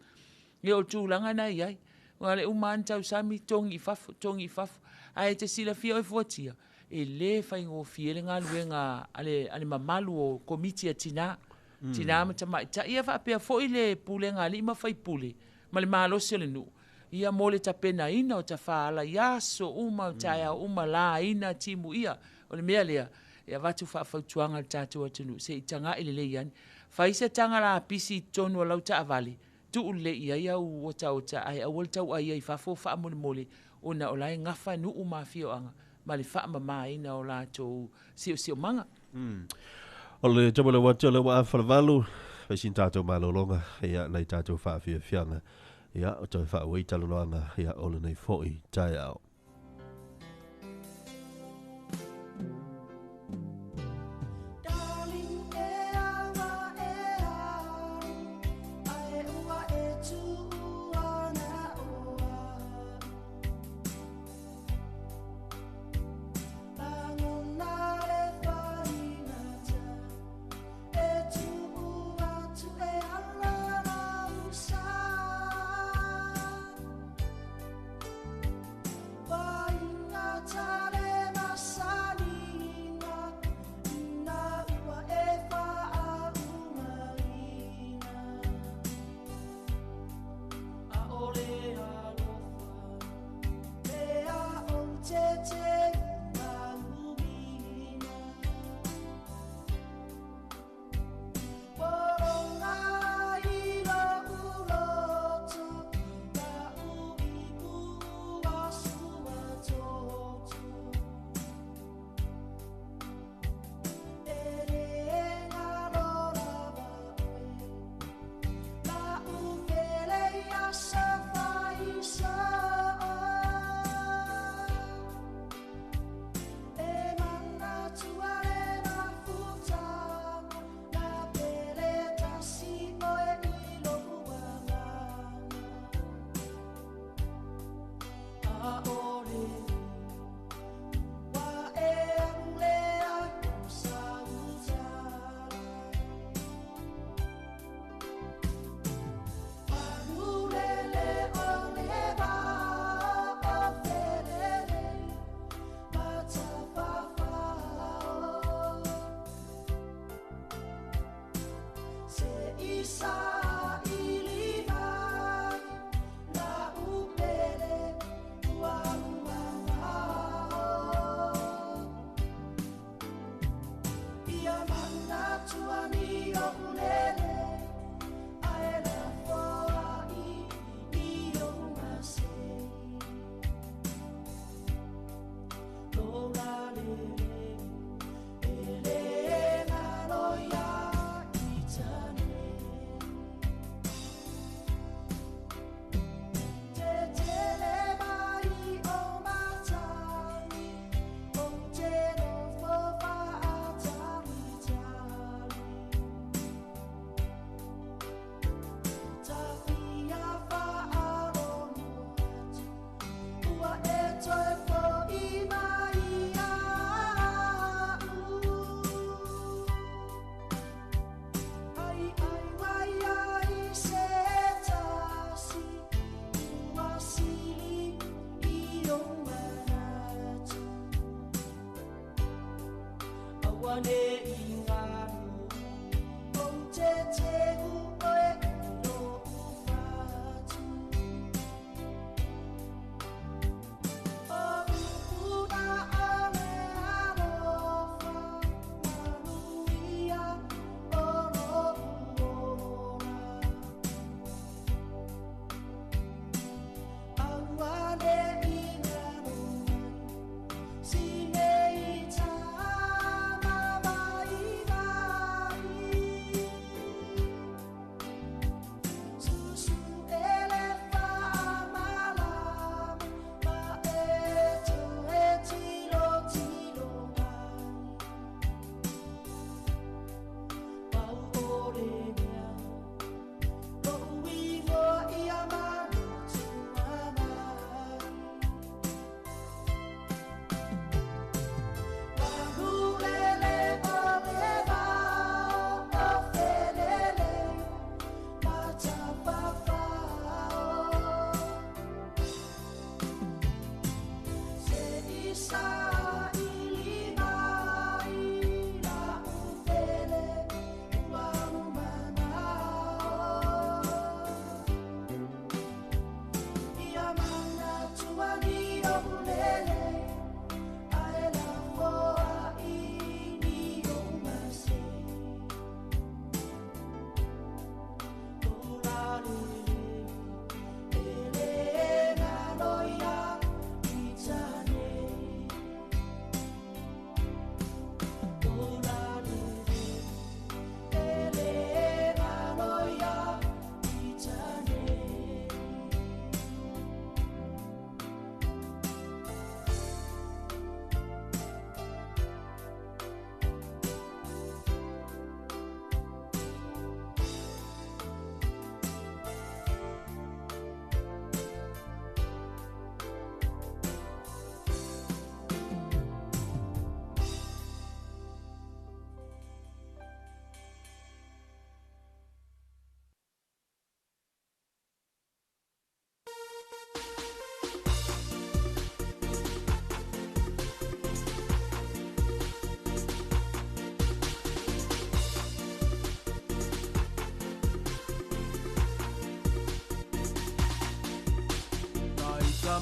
Ia o le tulaga lena e i ai. Aua o le uma lava ona tausami, togi i fafo, togi i fafo. Ae e te silafia oe fuatia, e le faigofie le galuega a le, a le mamalu o Komiti a Tina, Tina ma Tamaitai, ia faapea foi le Pulega a Alii ma Faipule ma le malosi o le nuu, ia mo le tapenaina o tafaala i aso uma, taeao uma, laina, timuia. O le mea lea, e avatu faafautuaga i le tatou atunuu, se i tagai lelei ane. Fai se taga lapisi i totonu o lau taavale, tuu lelei i ai au otaota ae aua le tauaia i fafo faamolemole ona o la e gafa nuu ma afioaga ma le faamamaina o latou siosiomaga. O le tama lea ua atu lea ua afalavalu, fai sina tatou malologa, ia, nai tatou faafiafiaga, ia, o toe faaauai talanoaga, ia, o lenei foi taeao.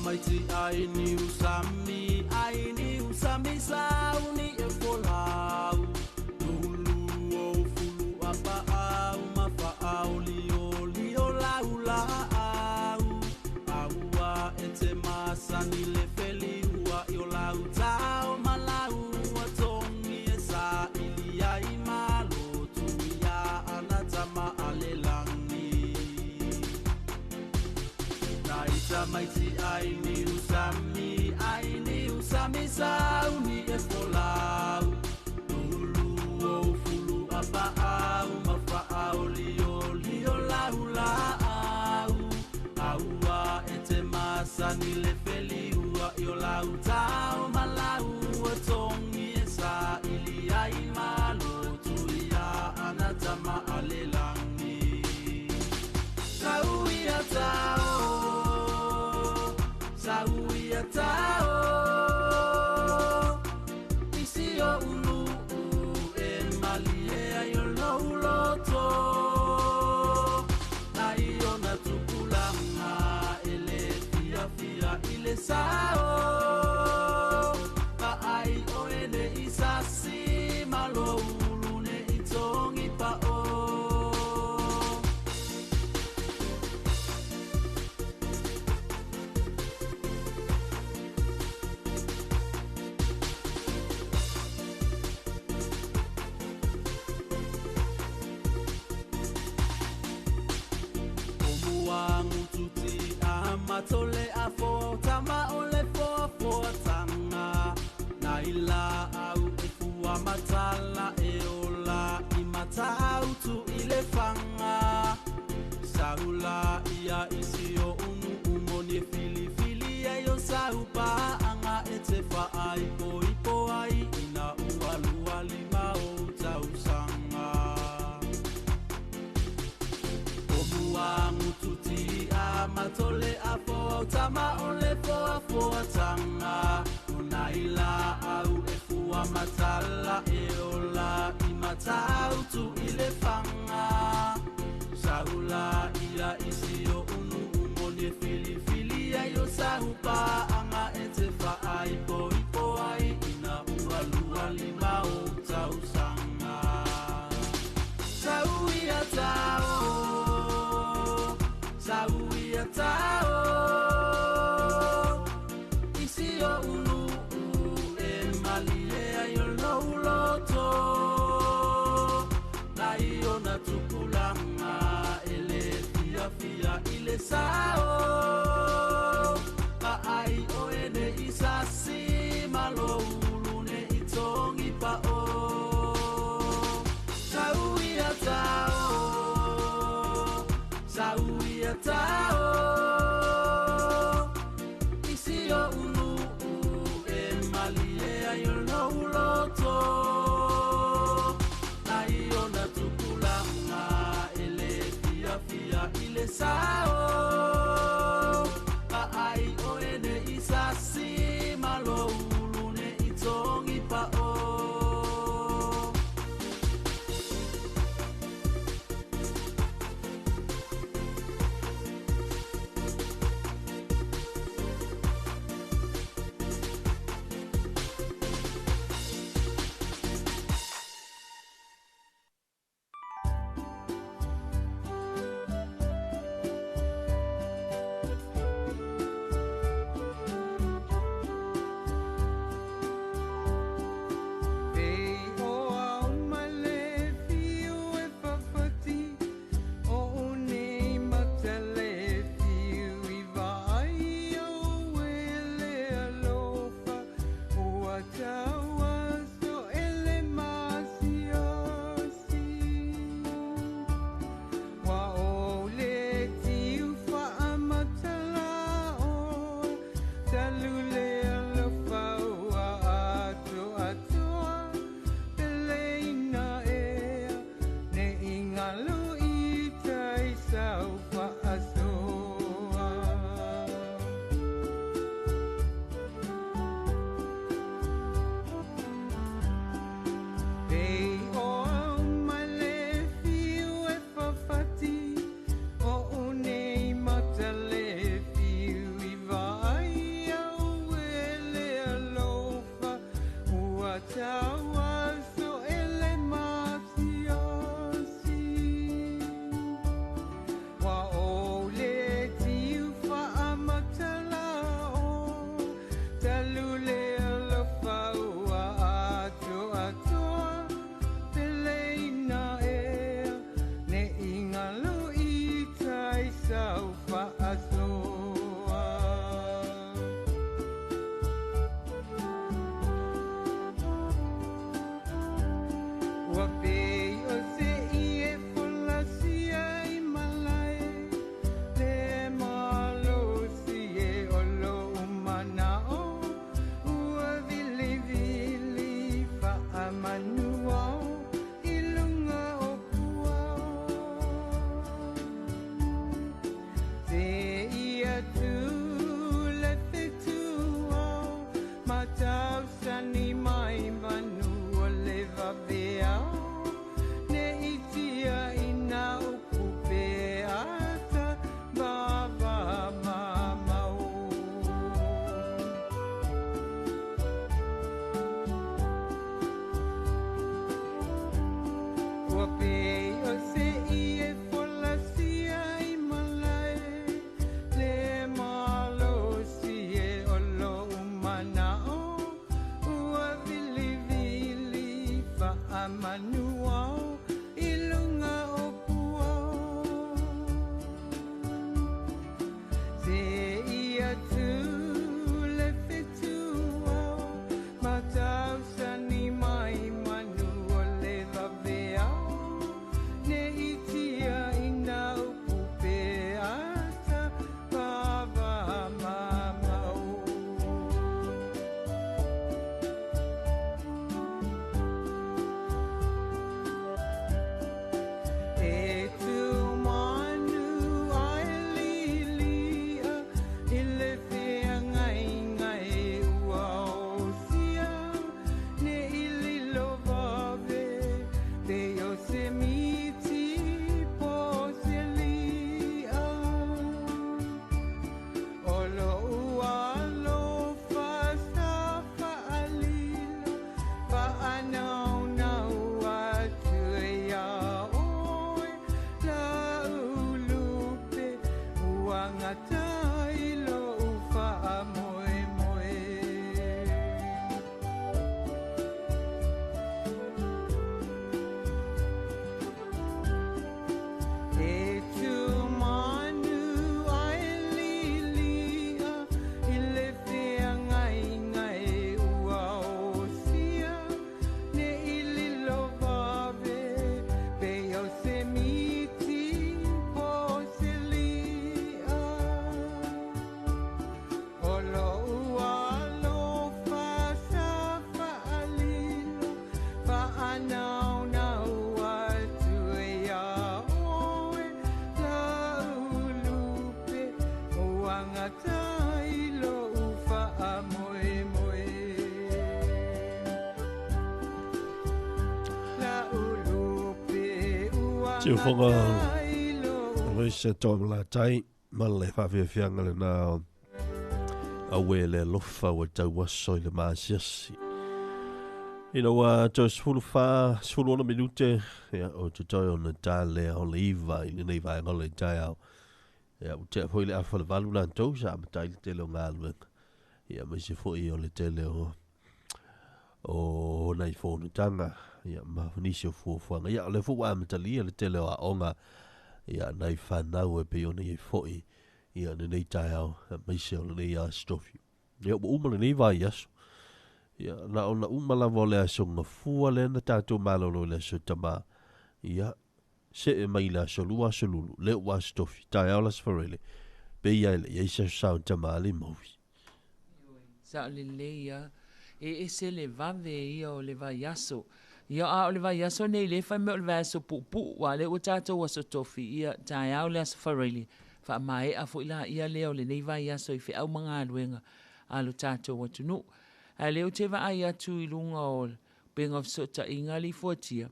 Maiti ai ni usami, ai ni usami sauni e folau. Lulu o fulu apa au mafa au lio lio lau lau. Aua e te masani le feli ua i o lau tau malau ua tongi e sa ili ai malo tuia anatama ale langi. Naita maiti ai ni usami sauni e folau. Lulu o fulu apa au mafa au lio lio lau lau. Aua e te masani le feli ua i o lau tau malau ua tongi e sa ili ai malo tuia anatama ale langi. Sauia tau, sauia tau. Sao pa ai o ele isasi malo ulu ne itongi pa o. Omuangu tuti amatole afo tama ole fo tanga na ila au e fua matala e ola i matau tu ile fanga saula ia isi o unu umoni e fili fili e yo saupa anga e te fa ai po ipo ai ina ualua lima o tausanga. Omuangu tuti amatole afo tama ole fo tanga una ila au e fua matala e ola. tautu i le fanga Saula ia isi o unu umoni e filifili ai o sahupa anga e te whaaipo ipo ai ina ua lua lima o tausanga Sau ia tau, sau ia tau Isi o unu e malie ai o louloto Na iona tupulanga ele fia fia ile sao Pa ai o ene isasi malo ulu ne i tongi pa o Sau ia tau, sau ia tau Isi o unu e malie ai o louloto Na iona tupulanga ele fia fia ile sao Pa ai o ene isasi malo ulu ne i tongi pa o Siufoga Luisa Toamalatai ma le faafiafiaga lena o auē le alofa ua tauaso i le maasiasi. Ina ua toe 14, 16 minute, ia, o te toe ona ta lea o le 9 i lenei vaega o le taeao. Ia, ua tea foi le afa o le 8 latou sa amata ai le tele o galuega. Ia, aemaise foi o le tele o o nai fonotaga ia, ma nisi o fuafuaga. Ia, o lea foi ua amatalia le tele o aoga ia, nai fanau e pei ona i ai foi ia, lenei taeao, aemaise o lenei Aso Tofi. Ia, ua uma lenei vaiaso. Ia, na ona uma lava o le aso Gafua lea na tatou malolo i le aso Tamā. Ia, see mai i le aso Lua, aso Lulu, lea ua Aso Tofi, taeao le Aso Faraile, pei lava e le i i ai se aso sao i tamalii maui. Sao lelei lava. E ese le vave ia o le vaiaso. Ia, a o le vaiaso nei lea e fai mai o le vaiaso puupuu, aua o lea ua tatou Aso Tofi, ia, taeao le Aso Faraile, faamaea foi laia lea o lenei vaiaso i feau ma galuega a lo tatou atunuu. Ae o lea ou te vaai atu i luga o upega o fesootaiga le ifuatia,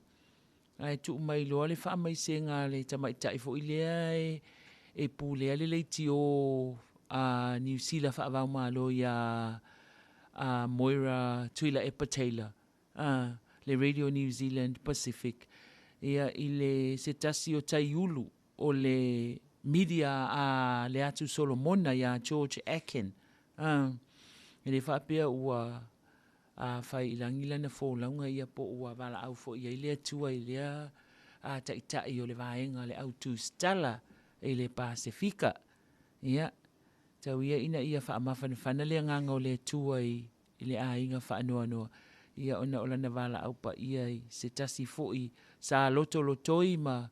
Ae tuu mai loa le faamaisega a le tamaitai foi lea e, e pulea le leitio a Niu Sila faava-o-Malo iā a Moira Tuilaepa Taylor, a, le Radio New Zealand Pacific, ia, i le se tasi o taiulu o le media a le Atu Solomona iā George Acken, a, e le faapea ua a fai i lagi lana folauga ia po ua valaau foi i ai le Atua i lea a taitai o le vaega le au tusitala i le Pasefika. Ia, tau ia ina ia faamafanafana le agaga o le Atua i, i le aiga faanoanoa, ia ona o lana valaau paia i se tasi foi sa lotolotoi ma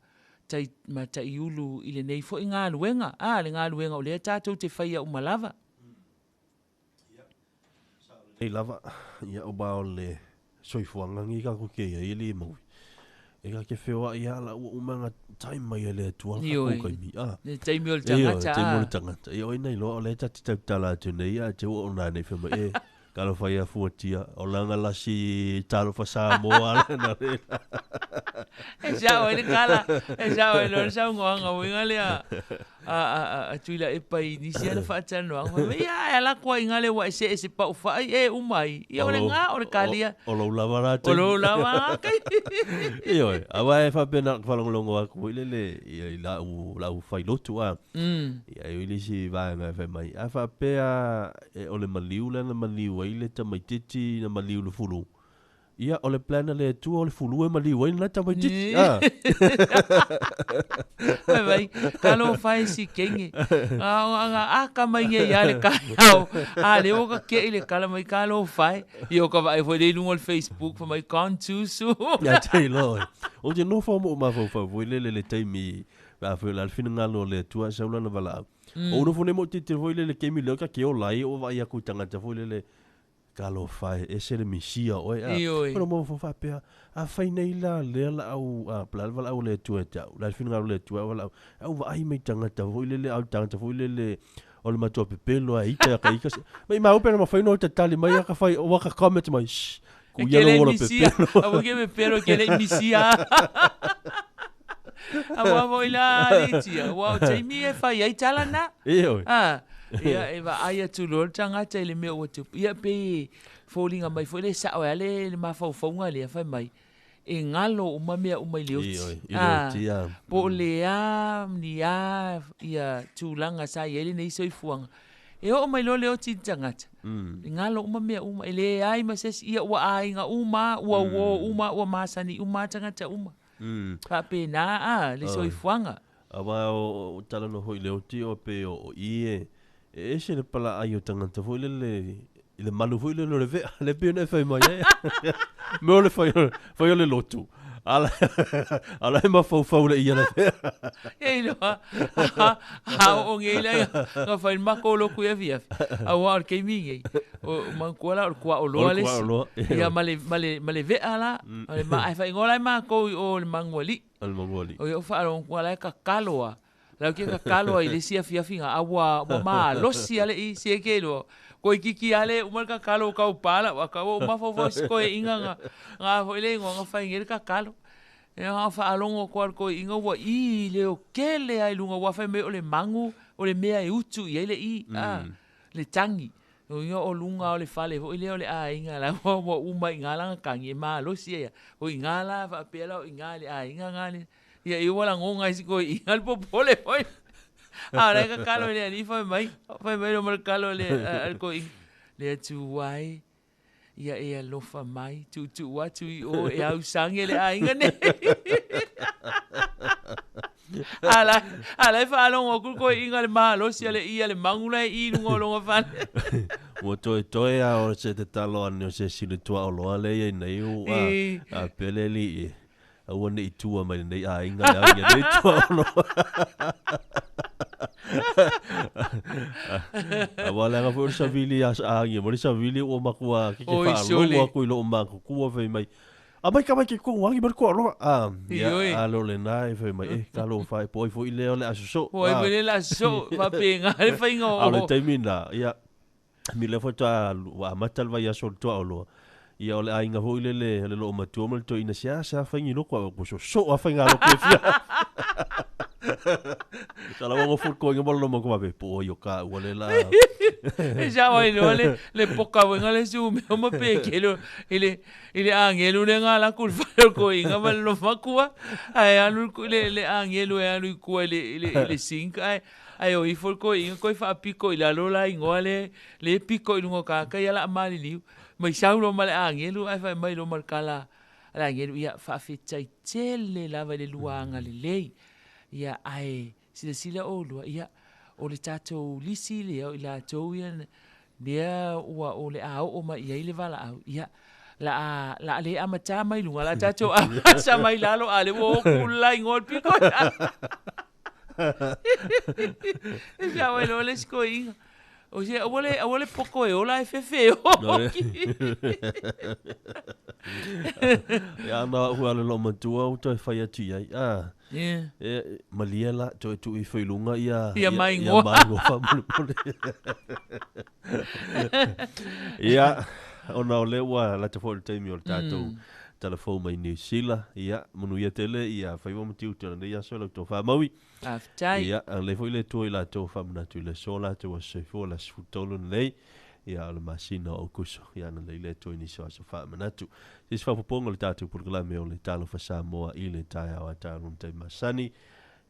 tai, ma taiulu i lenei foi galuega, a, le galuega o lea tatou te faia uma lava. Lelei lava, ia aua o le soifuaga lenei tatou te i ai e le maui. E ta te feoai lava la ua uma ona time mai e le Atua le tatou taimi. Ah. Le taimi o le tagata. Ioe, taimi o le tagata. Ia oi nei loa o lea ta te tautala atu nei ae te ua ona nei fai mai e talofa ia fuatia o lana lasi talofa Samoa lena le. E sao ai le kala, e sao ai loa le saunoaga uiga lea. A, a, a, a Tuilaepa i nisi ana faatalanoaga, fai mai, ia, e ala atu ai i gale ua e see se pau fai e uma ai. Ia o le gā, o le kalia. O lou lava la O taimi. lou lava la taimi. Ioe, aua e faapena aku faalogologo atu foi lele ia i lau lau failotu a. Ia e i ai le isi vaega e fai mai, a faapea e o le maliu lea na maliu ai le tamaitiiti na maliu i le fulu, Ia, o le plan a le Atua o le fulu e maliu ai lena tamaitiiti. Ah. Vai vai, ka lo fai si kenge. A a a ka mai nge ia le kaeao. A le o ka ke i le kala mai ka lo fai. I o ka vaai foi le i luga o le Facebook fai mai gone too soon. Ia te iloa. Ou te nofo mo mafaufau foi lele le taimi pe a foi o le a le finagalo o le Atua e sau lana valaau. Ou nofo nei ma ou tilotilo foi lele taimi lea o ta te ola ai o vaai atu i tagata foi lele Talofa e, ese le misia oe a. Ioe. Ona mafaufau faapea, afai nei la lea la au, a, po o le a le valaau a le Atua ia te au, o le a le finagalo o le Atua au valaau, au vaai mai tagata foi lele, au tagata foi lele o le matua pepelo a ita ka ika. Maimau pe na mafai ona tatali mai aka fai, o aka comment mai, shh, E ku ia ke le lou ola misia, pepelo. aua ke pepelo ke le misia. Aua foi la aliitia, aua o taimi e fai ai tala na. Ioe. Ah, ia e vaai atu loa le tagata i le mea ua tupu. Ia pei e foliga mai foi le sao e a le, le mafaufauga lea fai mai, e galo uma mea uma i le oti. Ioe, i le oti, ia. Po o le a, ni a, ia tulaga sa i ai lenei soifuaga. E oo mai loa le oti i le tagata, e galo uma mea uma, e leai ma se isi, ia ua aiga uma, ua uo uma, ua masani uma tagata uma. Faapena a le soifuaga. Aua o talanoa foi i le oti o pei o i e ese le palaai o tagata foi lele i le malu foi lele o le vea, le pei ona e fai mai ai. Mea o le fai o le lotu, a la e mafaufau le ia le vea. E iloa, a oo nei la na fai le matou lotu i afiafi, aua o le taimi lenei, o manatua la o le kuaoloa le isi. Ia ma le, ma le, ma le vea la, ma le ma, ae faaigoa la e matou i o le manualii. O le manualii. O ia ou faalogo atu la e tatalo lava. La ou te tatalo ai i le isi afiafi na, a ua, ua malosi lava le i se ke iloa. Toeitiiti lava le uma le tatalo o taupa lau ata, ua ou mafaufau i si toeaina na, na foi le igoa na fai nei le tatalo. Ia a faalogo atu lava le toeaina ua ī leo tele lava i luga aua fai mai o le magu o le mea e utu i ai le ī, a, le tagi. Lona uiga o luga o le fale foi lea o le aiga la ua ua uma ai i ina lana tagi e malosi ai lava. O i ina la faapea la o i ina i le aiga lena le, ia i ua lagona ai si toeaina le popole foi. A o la e tatalo i le Alii fai mai, fai mai loa ma le tatalo a le toeaina, Le Atua e, Ia e alofa mai, tuutuu atu i o e ausage le aiga nei. A la, a la e faalogo atu le toeaina le malosi a le ī a le magu la e ī i luga o lona fale. Ua toetoe a o se tatalo ane o se isi le tuaoloa lea e i ai nei ua a pele alii e. Aua ne i tua mai lenei aiga le aiga nei tuaoloa. Aua leaga foi o le savili a agia mai le savili ua matua keke Oi, faalogo sole. atu i lou matutua fai mai, Aumai ka mai ke tonu agi mai le tuaoloa. Ah, ia, Ioe. a le o lena e fai mai, eh, talo fa po ai foi lea o le a sosoo. Po ai foi lea o le a sosoo, faapena le faiga o. A o le taimi lena, ia, mi lea faatoa ua amata le vaiaso o le tuaoloa, ia o le aiga foi lele o le loomatua ma le toeaina seasea faigi loko a ua sosoo lava faigalotu e fia. Sa la ua nofo le toeaina ma lona matua faapea, po ai o taua le la. E sao ai loa le, le poka foi le sumeo ma pekelo i le, i le agelu lea na alu atu i le fale o le toeaina ma le lomatua, ae alu le, le agelu e alu i tua i le, i le, i le sink ae Ae o ifo le toeaina toe faapito i lalo la igoa le le pito i luga o tagata ia la maliliu. Mai sau loa ma le agelu ae fai mai loa ma le tala a le agelu, ia faafetai tele lava i le lua agalelei. Ia ae silasila oulua, ia o le tatou lisi lea o i latou ia lea ua o le a oo mai i ai le valaau, ia la a la a le amata mai luga, la a tatou amata mai lalo, a lea ua o kula igoa o le pito i lalo. E sao ai loa le isi toeaina. O se aua le aua le poto e ola e fefe e oki. Ia ana au ale loo matua ua toe fai atu i ai. Ah. Yeah. E, malie la toe tuu ifo i luga ia Ia maigoa. Ia maigoa faamolemole. Ia, ona o lea ua lata foi le taimi o le tatou tala fou mai Niu Sila. Ia, manuia tele ia faiva ma tiute o lenei aso i la outou faamaui. Faafetai. Ia, agalelei foi le Atua i latou faamanatu i le aso, latou aso soifua, le aso 13 lenei, ia, o le masina o Aokuso. Ia, agalelei le Atua i nisi o aso faamanatu. Se isi faaopoopoga o le tatou polokalame o le Talofa Samoa i le taeao a taeao lona taimi masani.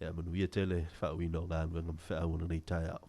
Ia, manuia tele le faauiina o galuega ma feau o lenei taeao.